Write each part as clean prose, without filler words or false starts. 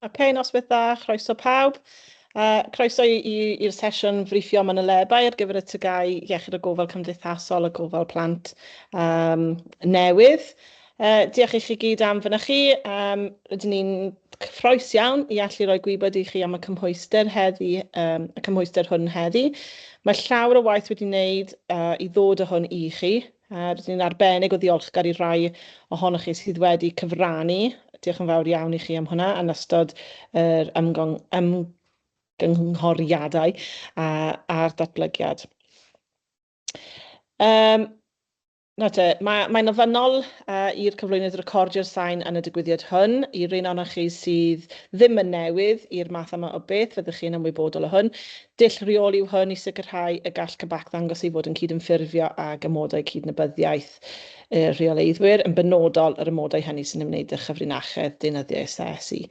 Oce, noswaith dda, chroeso pawb. Croeso i'r sesiwn friffio manylebau ar gyfer y TGAU Iechyd a Gofal Cymdeithasol a Gofal Plant newydd. Diolch i chi gyd am fynychu. Rydyn ni'n cyffrous iawn i allu rhoi gwybod i chi am y cymhwyster heddi, y cymhwyster hwn heddi. Mae llawer o waith wedi wneud i ddod â hwn i chi. Rydyn ni'n arbennig o ddiolchgar i rai ohonoch chi sydd wedi cyfrannu. Diolch yn fawr iawn i chi am hwnna yn ystod yr ymgynghoriadau a'r datblygiad. Nawr te, mae'n ofynnol i'r cyflwynydd recordio'r sain yn y digwyddiad hwn. I rhein ohonoch chi sydd ddim yn newydd i'r math yma o beth, fyddwch chi'n ymwybodol o hwn. Dull rheoli yw hwn i sicrhau y gall CBAC ddangos ei fod yn cydymffurfio ag amodau cydnabyddiaeth y rheoleiddwyr, yn benodol yr amodau hynny sy'n ymwneud â chyfrinachedd deunyddiau asesu.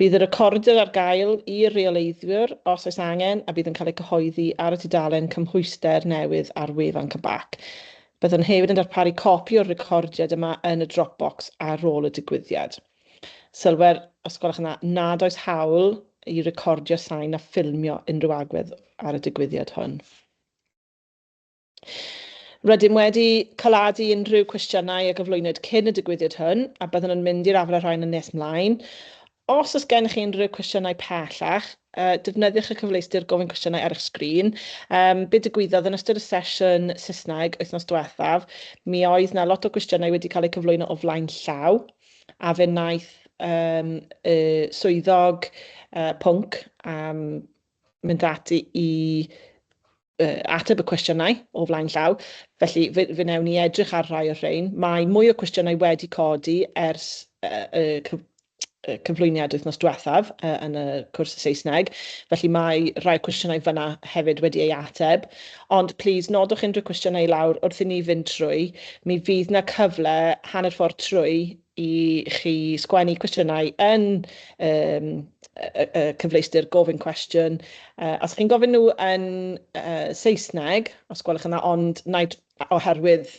Bydd y recordiad ar gael i'r rheoleiddwyr os oes angen a bydd yn cael ei cyhoeddi ar y tudalen cymhwyster newydd ar wefan CBAC. Byddwn hefyd yn darparu copi o'r recordiad yma yn y Dropbox ar ôl y digwyddiad. Sylwer, os gwelwch yn dda, nad oes hawl i recordio sain na ffilmio unrhyw agwedd ar y digwyddiad hwn. Rydym wedi coladu unrhyw cwestiynau a gyflwynwyd cyn y digwyddiad hwn a byddwn yn mynd i'r afael â rhain yn nes mlaen. Os oes gennych chi unrhyw cwestiynau pellach, defnyddiwch y cyfleuster gofyn cwestiynau ar eich sgrin. Be digwyddodd yn ystod y sesiwn Saesneg wythnos diwethaf, mi oedd 'na lot o gwestiynau wedi cael eu cyflwyno o flaen llaw, a fe wnaeth y swyddog pwnc mynd ati i ateb y cwestiynau o flaen llaw. Felly fe wnawn ni edrych ar rhai o'r rhain. Mae mwy o cwestiynau wedi codi ers y cyflwyniad wythnos diwethaf yn y cwrs Saesneg. Felly mae rhai cwestiynau fyna hefyd wedi ei ateb. Ond plis, nodwch unrhyw cwestiynau i lawr wrth i ni fynd trwy. Mi fydd 'na cyfle hanner ffordd trwy i chi sgwennu cwestiynau yn y cyfleuster gofyn cwestiwn. Os chi'n gofyn nhw yn Saesneg, os gwelwch yn dda, ond wna i, oherwydd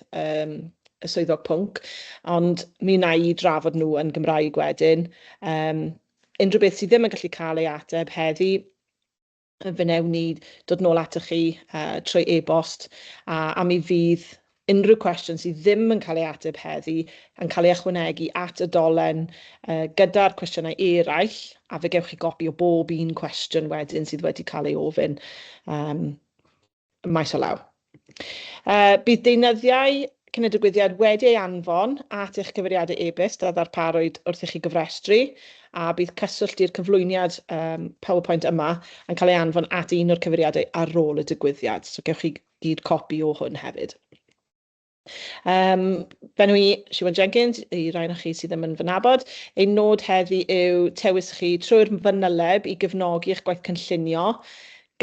y swyddog pwnc, ond mi wna i drafod nhw yn Gymraeg wedyn. Unrhyw beth sydd ddim yn gallu cael ei ateb heddi, fe wnewn ni dod nôl atoch chi trwy e-bost, a mi fydd unrhyw cwestiwn sydd ddim yn cael ei ateb heddi yn cael ei ychwanegu at y dolen gyda'r cwestiynau eraill, a fe gewch chi gopi o bob un cwestiwn wedyn sydd wedi cael ei ofyn maes o law. Bydd deunyddiau cyn y digwyddiad wedi ei anfon at eich cyfeiriadau e-byst a ddarparwyd wrth i chi gofrestru, a bydd cyswllt i'r cyflwyniad PowerPoint yma yn cael ei anfon at un o'r cyfeiriadau ar ôl y digwyddiad. So gewch chi gyd copi o hwn hefyd. Fy enw i, Siwan Jenkins, i rai ohonoch chi sydd ddim yn fy nabod. Ein nod heddi yw tywys chi trwy'r fanyleb i gefnogi eich gwaith cynllunio,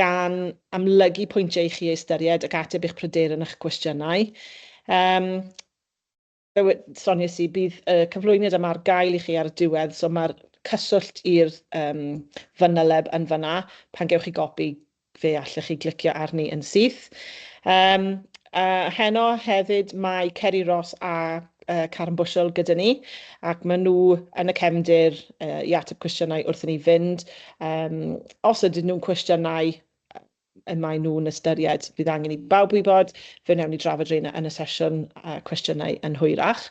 gan amlygu pwyntiau i chi eu ystyried ac ateb eich pryderon a'ch cwestiynau. Fel soniais i, bydd y cyflwyniad yma ar gael i chi ar y diwedd, so mae'r cyswllt i'r fanyleb yn fan'na. Pan gewch chi gopi, fe allech chi glicio arni yn syth. A heno hefyd mae Ceri Ross a Karen Bushell gyda ni, ac maen nhw yn y cefndir i ateb cwestiynau wrth i ni fynd. Os ydyn nhw'n cwestiynau y maen nhw'n ystyried fydd angen i bawb wybod, fe wnawn ni drafod rheina yn y sesiwn cwestiynau yn hwyrach.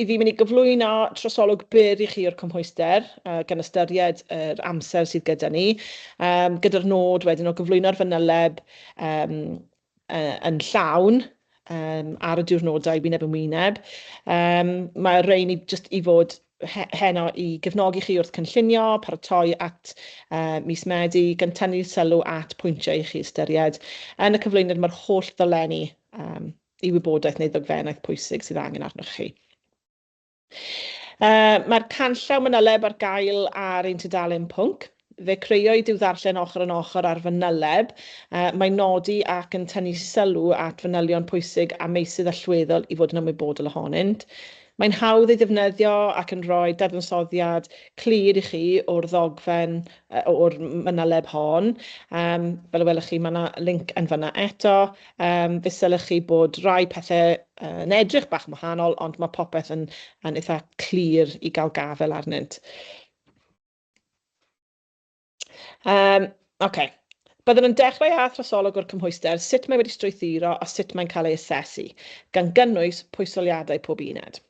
I fi mynd i gyflwyno trosolwg byr i chi o'r cymhwyster, gan ystyried yr amser sydd gyda ni, gyda'r nod wedyn o gyflwyno'r fanyleb yn llawn ar y diwrnodau wyneb yn wyneb. Mae'r rhain i jyst i fod heno i gefnogi chi wrth cynllunio, paratoi at mis Medi, gan tynnu sylw at pwyntiau i chi ystyried. Yn y cyflwyniad mae'r holl ddolenni i wybodaeth neu ddogfennaeth pwysig sydd angen arnoch chi. Mae'r canllaw manyleb ar gael ar ein tudalen pwnc. Fe creuwyd i'w ddarllen ochr yn ochr â'r fanyleb. Mae'n nodi ac yn tynnu sylw at fanylion pwysig a meysydd allweddol i fod yn ymwybodol ohonynt. Mae'n hawdd ei ddefnyddio ac yn rhoi dadansoddiad clir i chi o'r ddogfen, o'r manyleb hon. Fel y welwch chi, mae yna link yn fan'na eto. Fe sylwch chi bod rai pethau yn edrych bach yn wahanol, ond mae popeth yn, yn eitha clir i gael gafael arnynt. Okay. Byddwn yn dechrau â throsolwg o'r cymhwyster, sut mae wedi strwythuro a sut mae'n cael ei asesu, gan gynnwys pwysoliadau pob uned.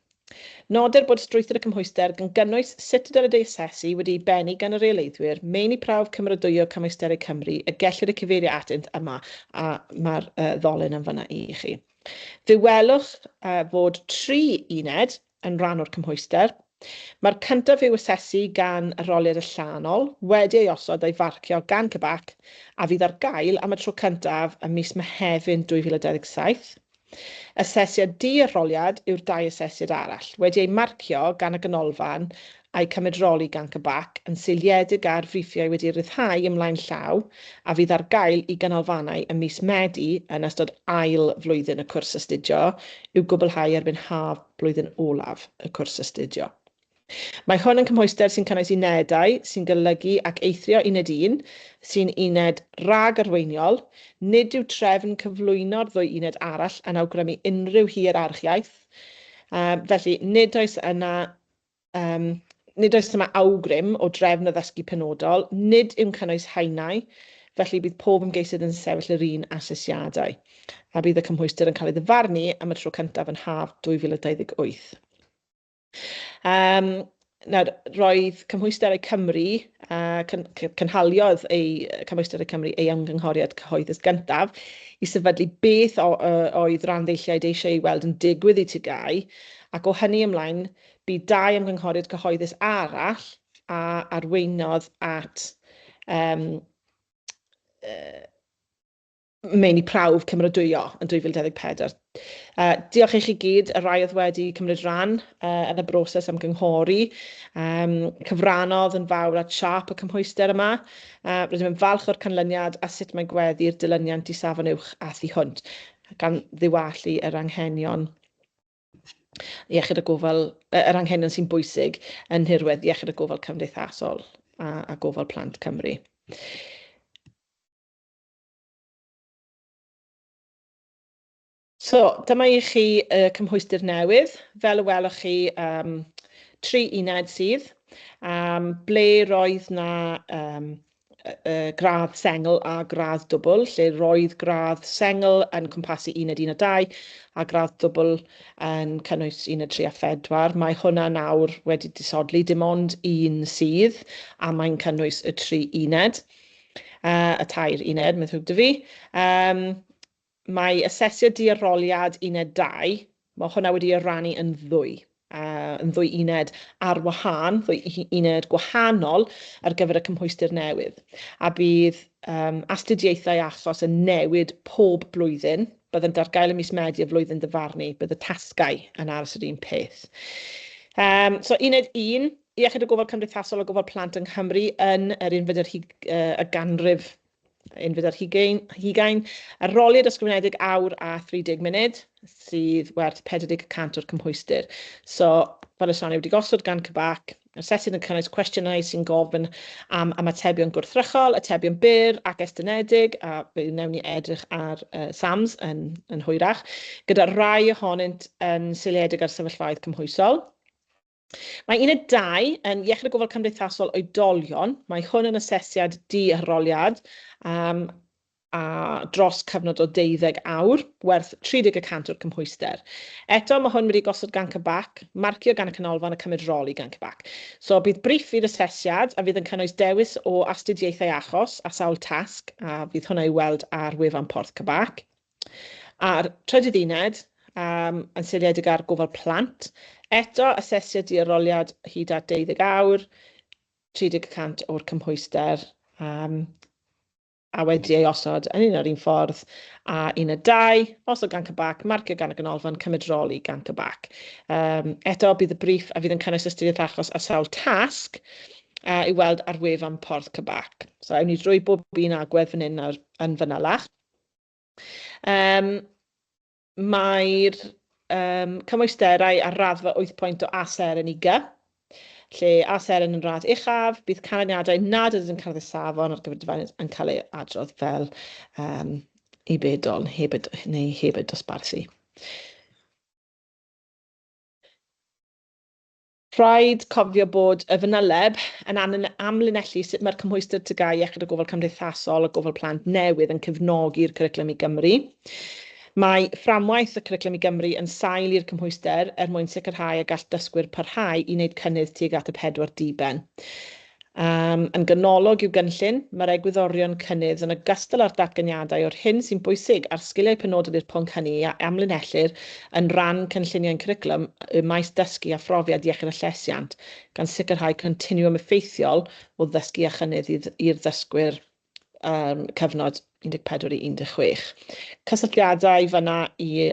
Nodir bod strwythur y cymhwyster, gan gynnwys sut y dylid ei asesu, wedi'i bennu gan y rheoleiddwyr, meini prawf cymeradwyo Cymwysterau Cymru, y gellir eu cyfeirio atynt yma, a mae'r ddolen yn fanna i chi. Fe welwch fod 3 uned yn rhan o'r cymhwyster. Mae'r cyntaf i'w asesu gan arholiad allanol, wedi ei osod a'i farcio gan CBAC, a fydd ar gael am y tro cyntaf ym mis Mehefin 2027. Asesiad di-arholiad yw'r dau asesiad arall, wedi eu marcio gan y ganolfan a'u cymedroli gan CBAC, yn seiliedig ar friffiau wedi'u rhyddhau ymlaen llaw a fydd ar gael i ganolfannau ym mis Medi yn ystod ail flwyddyn y cwrs astudio, i'w gwblhau erbyn haf blwyddyn olaf y cwrs astudio. Mae hwn yn cymhwyster sy'n cynnwys unedau sy'n golygu ac eithrio uned 1, sy'n uned rag-arweiniol. Nid yw trefn cyflwyno'r ddwy uned arall yn awgrymu unrhyw hierarchiaeth, felly nid oes yna nid oes yma awgrym o drefn addysgu penodol, nid yw'n cynnwys haenau, felly bydd pob ymgeisydd yn sefyll yr un asesiadau, a bydd y cymhwyster yn cael ei ddyfarnu am y tro cyntaf yn haf 2028. Nawr, roedd Cymhwysterau Cymru, cynhaliodd ei Cymhwysterau Cymru ei ymgynghoriad cyhoeddus gyntaf i sefydlu beth oedd rhanddeiliaid eisiau ei weld yn digwydd i TGAU, ac o hynny ymlaen, bu dau ymgynghoriad cyhoeddus arall a arweiniodd at meini prawf cymeradwyo yn 2024. Diolch i chi gyd, y rhai oedd wedi cymryd rhan yn y broses ymgynghori. Cyfrannodd yn fawr at siâp y cymhwyster yma. Rydym yn falch o'r canlyniad a sut mae'n gweddu'r dilyniant i safon uwch a thu hwnt, gan ddiwallu yr anghenion iechyd a gofal, yr anghenion sy'n bwysig yn nhirwedd iechyd a gofal cymdeithasol a gofal plant Cymru. So, dyma i chi y cymhwyster newydd. Fel y welwch chi, 3 uned sydd. Ble roedd na gradd sengl a gradd dwbl, lle roedd gradd sengl yn cwmpasu uned 1 a 2 a gradd dwbl yn cynnwys uned 3 a 4. Mae hwnna nawr wedi disodli, dim ond un sydd, a mae'n cynnwys y 3 uned, y 3 uned, mae'n ddrwg 'da fi. Mae asesiad di-arholiad uned 2, mae hwnna wedi ei rannu yn ddwy, yn ddwy uned ar wahân, ddwy uned gwahanol ar gyfer y cymhwyster newydd. A bydd astudiaethau achos yn newid pob blwyddyn. Byddant ar gael ym mis Medi y flwyddyn ddyfarnu. Bydd y tasgau yn aros yr un peth. So uned 1, iechyd a gofal cymdeithasol a gofal plant yng Nghymru yn yr unfed ar y ganrif unfed ar hugain, arholiad ysgrifenedig awr a 30 munud, sydd werth 40% o'r cymhwyster. So, fel y soniwyd, wedi gosod gan CBAC, asesiad yn cynnwys cwestiynau sy'n gofyn am ymatebion gwrthrychol, atebion byr ac estynedig, a fe wnawn ni edrych ar SAMS yn hwyrach, gyda rhai ohonynt yn seiliedig ar sefyllfaoedd cymhwysol. Mae uned 2 yn iechyd a gofal cymdeithasol oedolion. Mae hwn yn asesiad di-arholiad a dros cyfnod o 12 awr, werth 30% o'r cymhwyster. Eto, mae hwn wedi gosod gan CBAC, marcio gan y canolfan a cymedroli gan CBAC. So, bydd briff i'r asesiad a fydd yn cynnwys dewis o astudiaethau achos a sawl tasg, a fydd hwnna i'w weld ar wefan Porth CBAC. A'r trydydd uned, yn seiliedig ar gofal plant, eto asesiad di-arholiad hyd at 12 awr, 30% o'r cymhwyster, a wedi ei osod yn un o'r un ffordd a uned 2, osod gan CBAC, marcio gan y ganolfan, cymedroli gan CBAC. Eto, bydd y briff a fydd yn cynnwys ystyriaeth achos a sawl tasg i weld ar wefan Porth CBAC. So ewn ni drwy bob un agwedd fan hyn nawr yn fanylach. Mae'r cymwysterau ar raddfa 8 pwynt o A seren i G, lle A seren yn radd uchaf, bydd canlyniadau nad ydyn yn cyrraedd y safon ar gyfer dyfarniad yn cael ei adrodd fel i bedol heb, neu heb y dosbarthu. Rhaid cofio bod y fanyleb yn amlinellu sut mae'r cymhwyster TGAU Iechyd a Gofal Cymdeithasol a Gofal Plant newydd yn cefnogi'r Cwricwlwm i Gymru. Mae fframwaith y Cwricwlwm i Gymru yn sail i'r cymhwyster er mwyn sicrhau y gall dysgwyr parhau i wneud cynnydd tuag at y pedwar diben. Yn ganolog i'w gynllun, mae'r egwyddorion cynnydd yn ogystal â'r datganiadau o'r hyn sy'n bwysig a'r sgiliau penodol i'r pwnc hynny a amlinellir yn rhan cynlluniau'n cwricwlwm y maes dysgu a phrofiad iechyd a llesiant, gan sicrhau continwwm effeithiol o ddysgu a chynnydd i'r ddysgwyr um, cyfnod 14 i 16. Cysylltiadau fyna i,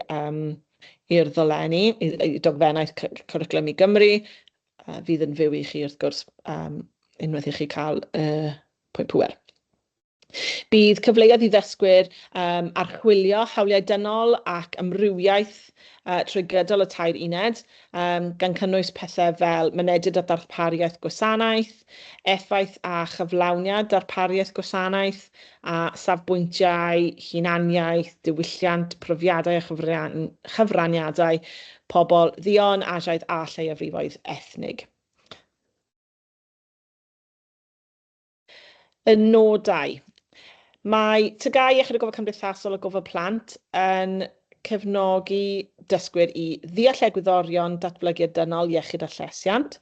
i'r ddolenni, i, i dogfennaeth Cwricwlwm i Gymru, fydd yn fyw i chi wrth gwrs unwaith i chi cael y pwynt pŵer. Bydd cyfleoedd i ddysgwyr archwilio hawliau dynol ac amrywiaeth trwy gydol y tair uned, gan cynnwys pethau fel mynediad at ddarpariaeth gwasanaeth, effaith a chyflawniad darpariaeth gwasanaeth, a safbwyntiau, hunaniaeth, diwylliant, profiadau a chyfraniadau pobl dduon, Asiaidd a lleiafrifoedd ethnig. Y nodau. Mae TGAU Iechyd a Gofal Cymdeithasol a Gofal Plant yn cefnogi dysgwyr i ddeall egwyddorion datblygiad dynol, iechyd a llesiant,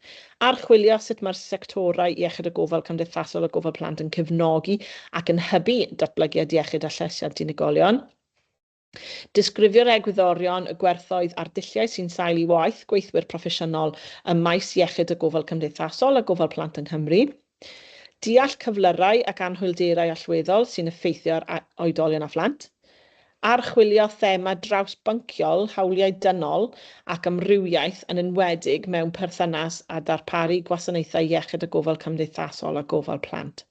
archwilio sut mae'r sectorau iechyd a gofal cymdeithasol a gofal plant yn cefnogi ac yn hybu datblygiad iechyd a llesiant unigolion, disgrifio'r egwyddorion, y gwerthoedd a'r dulliau sy'n sail i waith gweithwyr proffesiynol ym maes iechyd a gofal cymdeithasol a gofal plant yng Nghymru, Deall cyflyrau ac anhwylderau allweddol sy'n effeithio ar oedolion a phlant. Archwilio thema drawsbynciol hawliau dynol ac amrywiaeth yn enwedig mewn perthynas â darparu gwasanaethau iechyd a gofal cymdeithasol a gofal plant.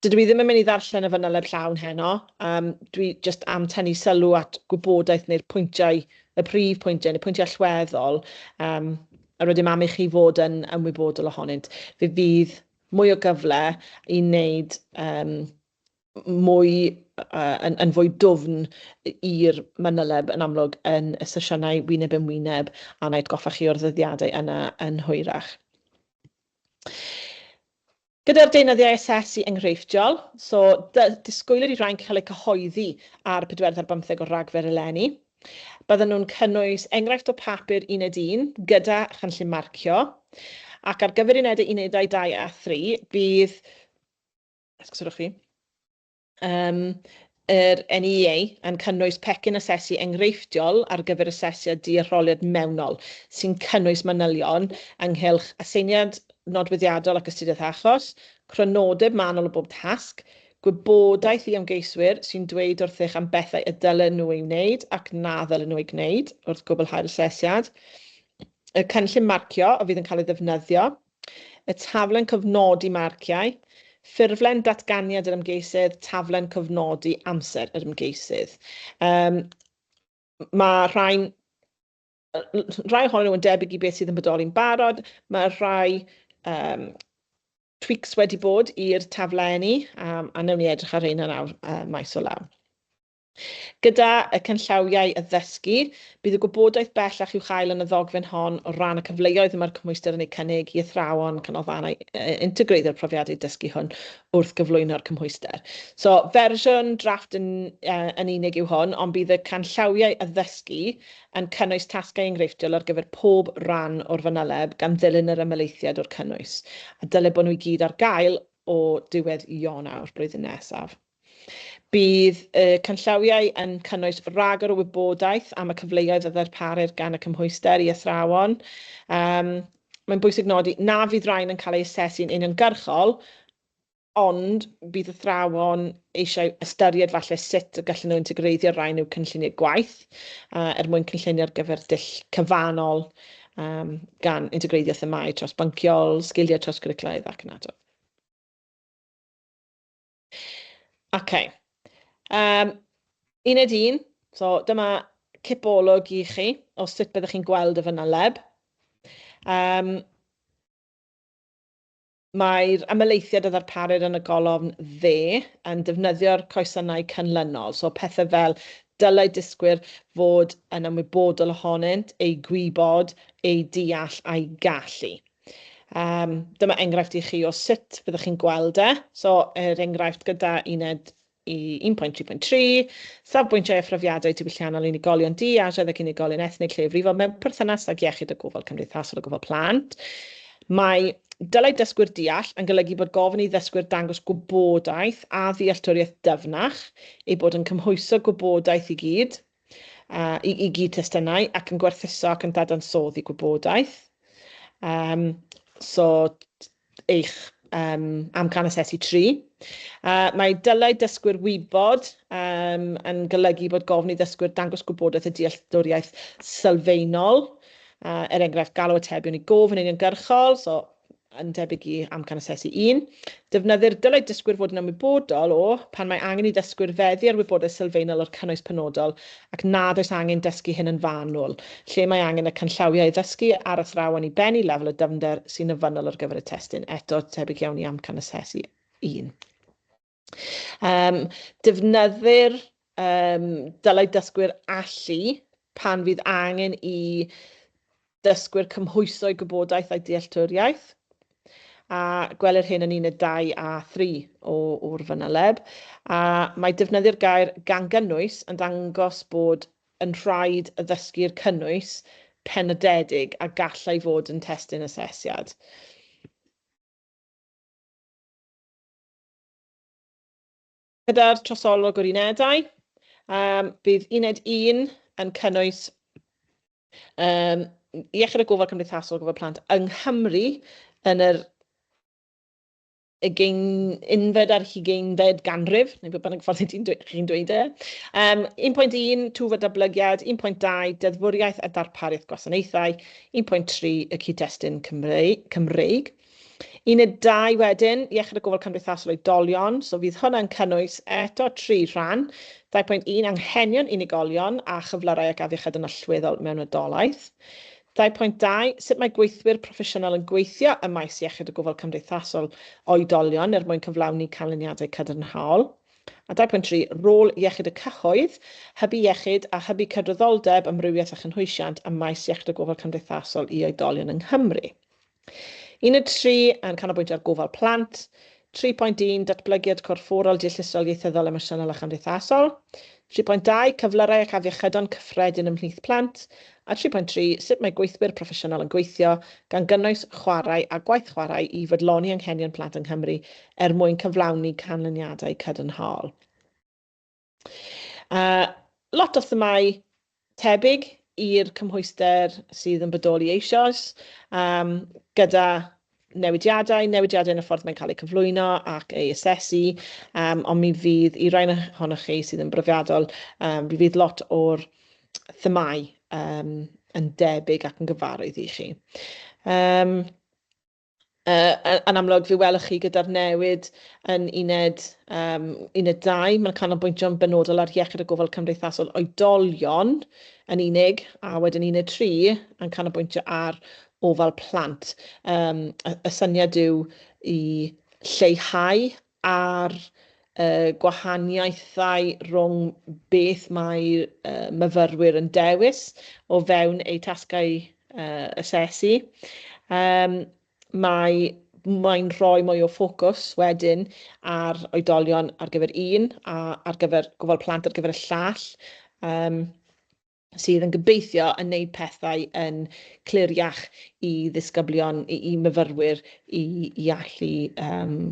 Dydw i ddim yn mynd i ddarllen y fanyleb llawn heno, dwi jyst am tynnu sylw at gwybodaeth neu'r pwyntiau, y prif pwyntiau neu pwyntiau allweddol, a rydym am i chi fod yn ymwybodol ohonynt. Fe fydd mwy o gyfle i wneud mwy, yn, yn fwy dwfn i'r manyleb yn amlwg yn y sesiynau wyneb yn wyneb, a wna i atgoffa chi o'r ddyddiadau yna yn hwyrach. Gyda'r deunyddiau asesu enghreifftiol, so disgwylir i rhain cael eu cyhoeddi ar y pedwerydd ar bymtheg o Ragfyr eleni. Bydden nhw'n cynnwys enghraifft o papur uned 1 gyda chynllun marcio, ac ar gyfer unedau unedau 2 a 3 bydd, esgusodwch fi, yr NEA yn cynnwys pecyn asesu enghreifftiol ar gyfer asesiad di-arholiad mewnol sy'n cynnwys manylion ynghylch aseiniad nodweddiadol ac astudiaeth achos, crynodeb manwl o bob tasg, gwybodaeth i ymgeiswyr sy'n dweud wrthych am bethau y dylen nhw ei wneud ac na ddylen nhw eu gwneud wrth gwblhau'r asesiad, y cynllun marcio a fydd yn cael ei ddefnyddio, y taflen cofnodi marciau, ffurflen datganiad yr ymgeisydd, taflen cofnodi amser yr ymgeisydd. Mae rhain, rhai ohonyn nhw yn debyg i beth sydd yn bodoli'n barod, mae rhai tweaks wedi bod i'r taflenni, a wnawn ni edrych ar rheina nawr maes o law. Gyda y canllawiau addysgu, bydd y gwybodaeth bellach i'w chael yn y ddogfen hon o ran y cyfleoedd y mae'r cymhwyster yn eu cynnig i athrawon canolfannau integreiddio'r profiadau dysgu hwn wrth gyflwyno'r cymhwyster. So, fersiwn drafft yn, yn unig yw hwn, ond bydd y canllawiau addysgu yn cynnwys tasgau enghreifftiol ar gyfer pob rhan o'r fanyleb gan ddilyn yr ymhelaethiad o'r cynnwys, a dylai bod nhw i gyd ar gael o diwedd Ionawr blwyddyn nesaf. Bydd y canllawiau yn cynnwys rhagor o wybodaeth am y cyfleoedd a ddarparir gan y cymhwyster i athrawon. Mae'n bwysig nodi na fydd rhain yn cael eu asesu'n uniongyrchol, ond bydd athrawon eisiau ystyried falle sut y gallen nhw integreiddio'r rhain i'w cynlluniau gwaith er mwyn cynllunio ar gyfer dull cyfannol Gan integreiddio themâu trawsbynciol, sgiliau trawsgwricwlaidd ac yn adrodd. Ok. Uned 1, so dyma cipolwg i chi o sut byddwch chi'n gweld y fanyleb. Mae'r ymhelaethiad a ddarparir yn y golofn dde yn defnyddio'r coesynnau canlynol, so pethau fel dylai dysgwyr fod yn ymwybodol ohonynt, eu gwybod, eu deall a'u gallu. Dyma enghraifft i chi o sut fyddwch chi'n gweld e. So, er enghraifft, gyda uned i 1.3.3, safbwyntiau a phrofiadau diwylliannol unigolion du, Asiaidd ac unigolion ethnig lleiafrifol mewn perthynas ag iechyd a gofal cymdeithasol a gofal plant. Mae dylai dysgwyr deall yn golygu bod gofyn i ddysgwyr dangos gwybodaeth a ddealltwriaeth dyfnach, eu bod yn cymhwyso gwybodaeth i gyd, i gyd-testunau ac yn gwerthuso ac yn dadansoddi gwybodaeth. So, eich amcan asesu 3. Mae dylai dysgwyr wybod yn golygu bod gofyn i ddysgwyr dangos gwybodaeth a dealltwriaeth sylfaenol, er enghraifft galw atebion i gof yn uniongyrchol, so yn debyg i amcan asesu 1. Defnyddir dylai dysgwyr fod yn ymwybodol o pan mae angen i ddysgwyr feddu ar wybodaeth sylfaenol o'r cynnwys penodol ac nad oes angen dysgu hyn yn fanwl, lle mae angen y canllawiau i ddysgu a'r athrawon i bennu lefel y dyfnder sy'n ofynnol ar gyfer y testun, eto tebyg iawn i amcan asesu 1. Defnyddir dylai dysgwyr allu pan fydd angen i dysgwyr cymhwyso'u gwybodaeth a'u dealltwriaeth, a gwelir hyn yn uned 2 a 3 o'r fanyleb. A mae defnyddio'r gair gan gynnwys yn dangos bod yn rhaid addysgu'r cynnwys penodedig a gallai fod yn testun asesiad. Gyda'r trosolwg o'r unedau, bydd uned 1 yn cynnwys iechyd a gofal cymdeithasol gofal plant yng Nghymru yn yr unfed ar hugeinfed ganrif, neu beth bynnag ffordd chi'n dweud e. 1.1, twf a datblygiad, 1.2, deddfwriaeth a darpariaeth gwasanaethau, 1.3, y cyd-destun Cymreig. Uned 2 wedyn, iechyd a gofal cymdeithasol oedolion, so fydd hwnna'n cynnwys eto 3 rhan, 2.1 anghenion unigolion a chyflyrau ac afiechydon allweddol mewn oedolaeth, 2.2 sut mae gweithwyr proffesiynol yn gweithio ym maes iechyd a gofal cymdeithasol oedolion er mwyn cyflawni canlyniadau cadarnhaol, a 2.3 rôl iechyd y cyhoedd, hybu iechyd a hybu cydraddoldeb, amrywiaeth a chynhwysiant ym maes iechyd a gofal cymdeithasol i oedolion yng Nghymru. Uned 3 yn canolbwyntio ar gofal plant, 3.1 datblygiad corfforol, deallusol, ieithyddol, emosiynol a chymdeithasol, 3.2 cyflyrau ac afiechydon cyffredin ymhlith plant, a 3.3 sut mae gweithwyr proffesiynol yn gweithio, gan gynnwys chwarae a gwaith chwarae i fodloni anghenion plant yng Nghymru er mwyn cyflawni canlyniadau cadarnhaol. Lot o themâu tebyg i'r cymhwyster sydd yn bodoli eisoes, gyda newidiadau, newidiadau yn y ffordd mae'n cael eu cyflwyno ac ei asesu, ond mi fydd i rai ohonoch chi sydd yn brofiadol, mi fydd lot o'r themâu yn debyg ac yn gyfarwydd i chi. Yn amlwg, fe welwch chi gyda'r newid yn uned 2, mae'n canolbwyntio'n benodol ar iechyd a gofal cymdeithasol oedolion yn unig, a wedyn uned 3 yn canolbwyntio ar ofal plant. Y syniad yw i lleihau ar gwahaniaethau rhwng beth mae myfyrwyr yn dewis o fewn eu tasgau asesu. Mae'n rhoi mwy o ffocws wedyn ar oedolion ar gyfer un a ar gyfer gofal plant ar gyfer y llall, sydd yn gobeithio yn wneud pethau yn cliriach i ddisgyblion, i myfyrwyr, i allu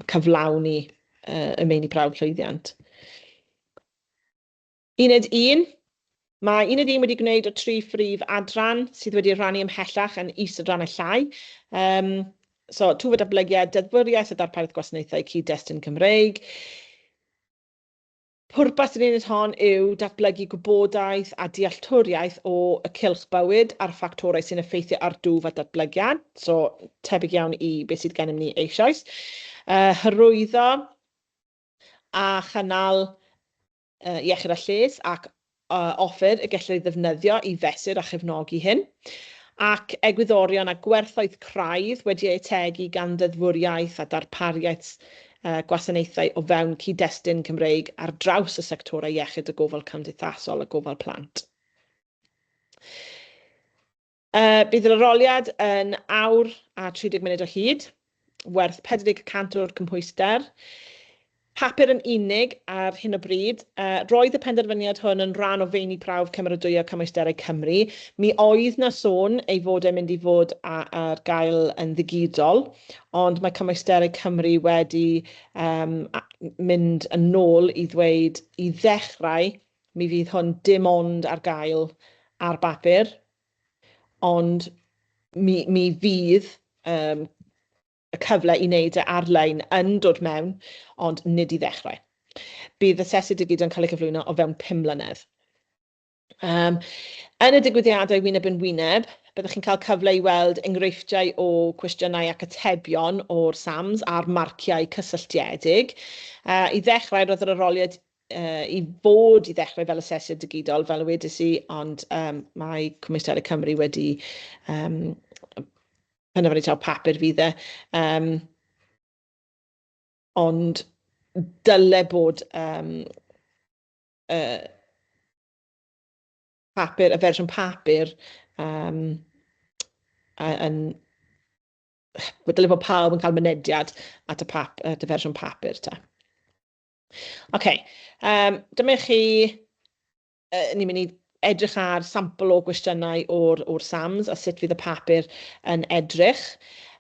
cyflawni y meini prawf llwyddiant. Uned 1. Mae Uned 1 wedi gwneud o 3 phrif adran sydd wedi rhannu ymhellach yn is-adrannau llai. So, twf a datblygiad, deddfwriaeth a darpariaeth gwasanaethau cyd-destun Cymreig. Pwrpas yr uned hon yw datblygu gwybodaeth a dealltwriaeth o y cylch bywyd a'r ffactorau sy'n effeithio ar dwf a datblygiad, so tebyg iawn i beth sydd gennym ni eisoes. Hyrwyddo a chynnal iechyd a lles ac offer y gellir ei ddefnyddio i fesur a chefnogi hyn, ac egwyddorion a gwerthoedd craidd wedi eu ategu gan ddeddfwriaeth a darpariaeth gwasanaethau o fewn cyd-destun Cymreig ar draws y sectorau iechyd a gofal cymdeithasol a gofal plant. Bydd yr arholiad yn awr a 30 munud o hyd, werth 40 y cant o'r cymhwyster. Papur yn unig ar hyn o bryd. Roedd y penderfyniad hwn yn rhan o feini prawf cymeradwyo Cymwysterau Cymru. Mi oedd 'na sôn ei fod e'n mynd i fod ar gael yn ddigidol, ond mae Cymwysterau Cymru wedi mynd yn ôl i ddweud i ddechrau mi fydd hwn dim ond ar gael ar bapur, ond mi fydd y cyfle i wneud e ar-lein yn dod mewn, ond nid i ddechrau. Bydd asesu digidol yn cael ei gyflwyno o fewn 5 mlynedd. Yn y digwyddiadau wyneb yn wyneb, byddwch chi'n cael cyfle i weld enghreifftiau o cwestiynau ac atebion o'r SAMS a'r marciau cysylltiedig. I ddechrau, roedd yr arholiad i fod i ddechrau fel asesiad digidol, fel y wedes i, ond mae Cymwysterau Cymru wedi penderfynu taw papur fydd e. Ond dyle bod papur, y fersiwn papur, yn dyle bod pawb yn cael mynediad at y fersiwn papur ta. OK, dyma chi, ni'n mynd i edrych ar sampl o gwestiynau o'r SAMS a sut fydd y papur yn edrych.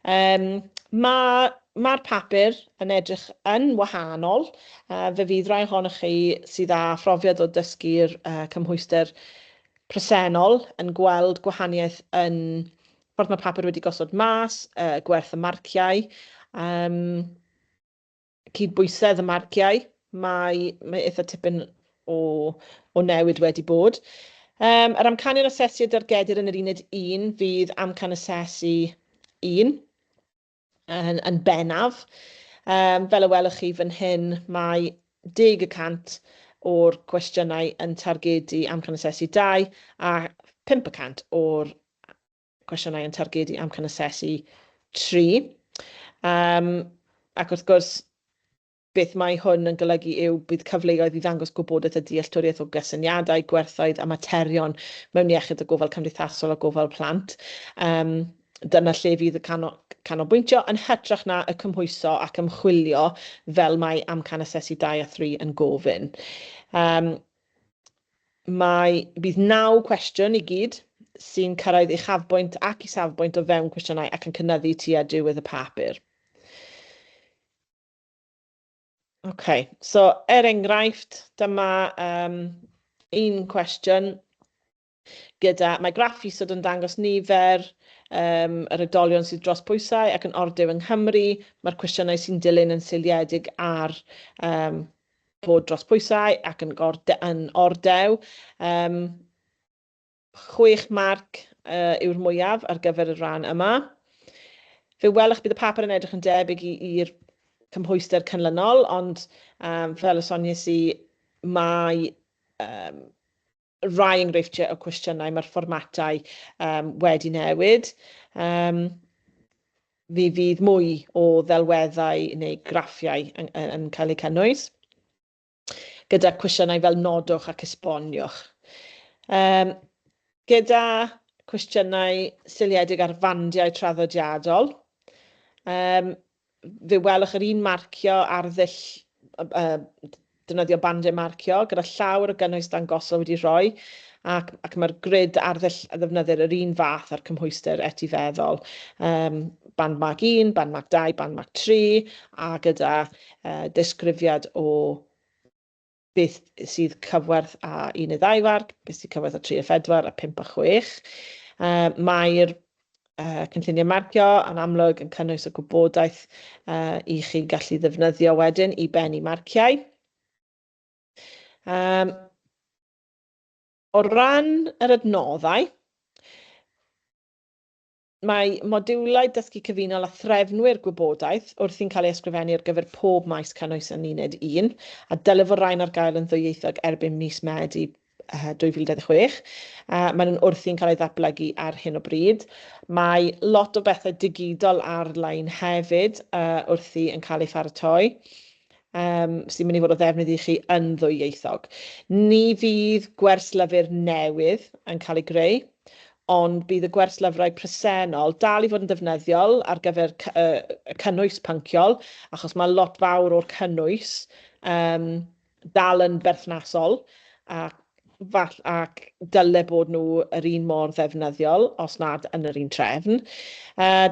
Mae'r papur yn edrych yn wahanol. Fe fydd rai ohonoch chi sydd â phrofiad o dysgu'r cymhwyster presennol yn gweld gwahaniaeth yn ffordd mae'r papur wedi gosod mas, gwerth y marciau, cydbwysedd y marciau. Mae eitha tipyn o newid wedi bod. Yr amcanion asesu a dargedir yn yr uned 1 fydd amcan asesu 1 yn bennaf. Fel y welwch chi fan hyn, mae 10% o'r cwestiynau yn targedu amcan asesu 2 a 5% o'r cwestiynau yn targedu amcan asesu 3. Ac wrth gwrs, beth mae hwn yn golygu yw bydd cyfleoedd i ddangos gwybodaeth a dealltwriaeth o gysyniadau, gwerthoedd a materion mewn iechyd a gofal cymdeithasol a gofal plant. Dyna lle fydd y canolbwyntio yn hytrach na y cymhwyso ac ymchwilio fel mae amcan asesu 2 a 3 yn gofyn. Bydd 9 cwestiwn i gyd sy'n cyrraedd uchafbwynt ac isafbwynt o fewn cwestiynau ac yn cynyddu tua diwedd y papur. OK, so er enghraifft, dyma un cwestiwn gyda, mae graff isod yn dangos nifer yr oedolion sydd dros pwysau ac yn ordew yng Nghymru. Mae'r cwestiynau sy'n dilyn yn seiliedig ar bod dros pwysau ac yn ordew. 6 marc yw'r mwyaf ar gyfer y rhan yma. Fe welwch bydd y papur yn edrych yn debyg i'r cymhwyster canlynol, ond fel y soniais i, mae rai enghreifftiau o cwestiynau, mae'r fformatau wedi newid. Fe fydd mwy o ddelweddau neu graffiau yn cael eu cynnwys, gyda cwestiynau fel nodwch ac esboniwch. Gyda cwestiynau seiliedig ar fandiau traddodiadol, fe welwch yr un marcio arddull, defnyddio bandiau marcio, gyda llawer o gynnwys dangosol wedi rhoi, ac mae'r grid arddull a ddefnyddir yr un fath â'r cymhwyster etifeddol. Band mark 1, band mark 2, band mark 3, a gyda disgrifiad o beth sydd cyfwerth â 1 neu 2 farc, beth sydd cyfwerth â 3 a 4 a 5 a 6. Mae'r cynlluniau marcio yn amlwg yn cynnwys y gwybodaeth i chi gallu ddefnyddio wedyn i bennu marciau. Um, o ran yr adnoddau, mae modiwlau dysgu cyfunol a threfnwyr gwybodaeth wrthi'n cael ei ysgrifennu ar gyfer pob maes cynnwys yn uned 1, a dylai fod rhain ar gael yn ddwyieithog erbyn mis Medi 2026. Maen nhw'n wrthi'n cael ei ddatblygu ar hyn o bryd. Mae lot o bethau digidol ar-lein hefyd wrthi yn cael ei pharatoi, sy'n mynd i fod o ddefnydd i chi yn ddwyieithog. Ni fydd gwerslyfr newydd yn cael ei greu, ond bydd y gwerslyfrau presennol dal i fod yn ddefnyddiol ar gyfer y cynnwys pynciol, achos mae lot fawr o'r cynnwys dal yn berthnasol ac, fall, ac dyle bod nhw yr un mor ddefnyddiol, os nad yn yr un trefn.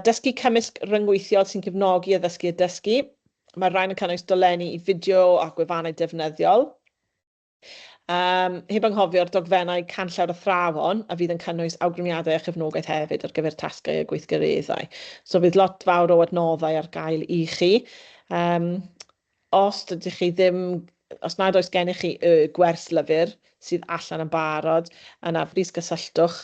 Dysgu cymysg ryngweithiol sy'n cefnogi addysgu a dysgu. Mae'r rhain yn cynnwys dolenni i fideo a gwefannau defnyddiol. Heb anghofio'r dogfennau canllaw'r athrawon a fydd yn cynnwys awgrymiadau a chefnogaeth hefyd ar gyfer tasgau a gweithgareddau. So bydd lot fawr o adnoddau ar gael i chi. Os dydych chi ddim, os nad oes gennych chi y gwerslyfr sydd allan yn barod, yna plis gysylltwch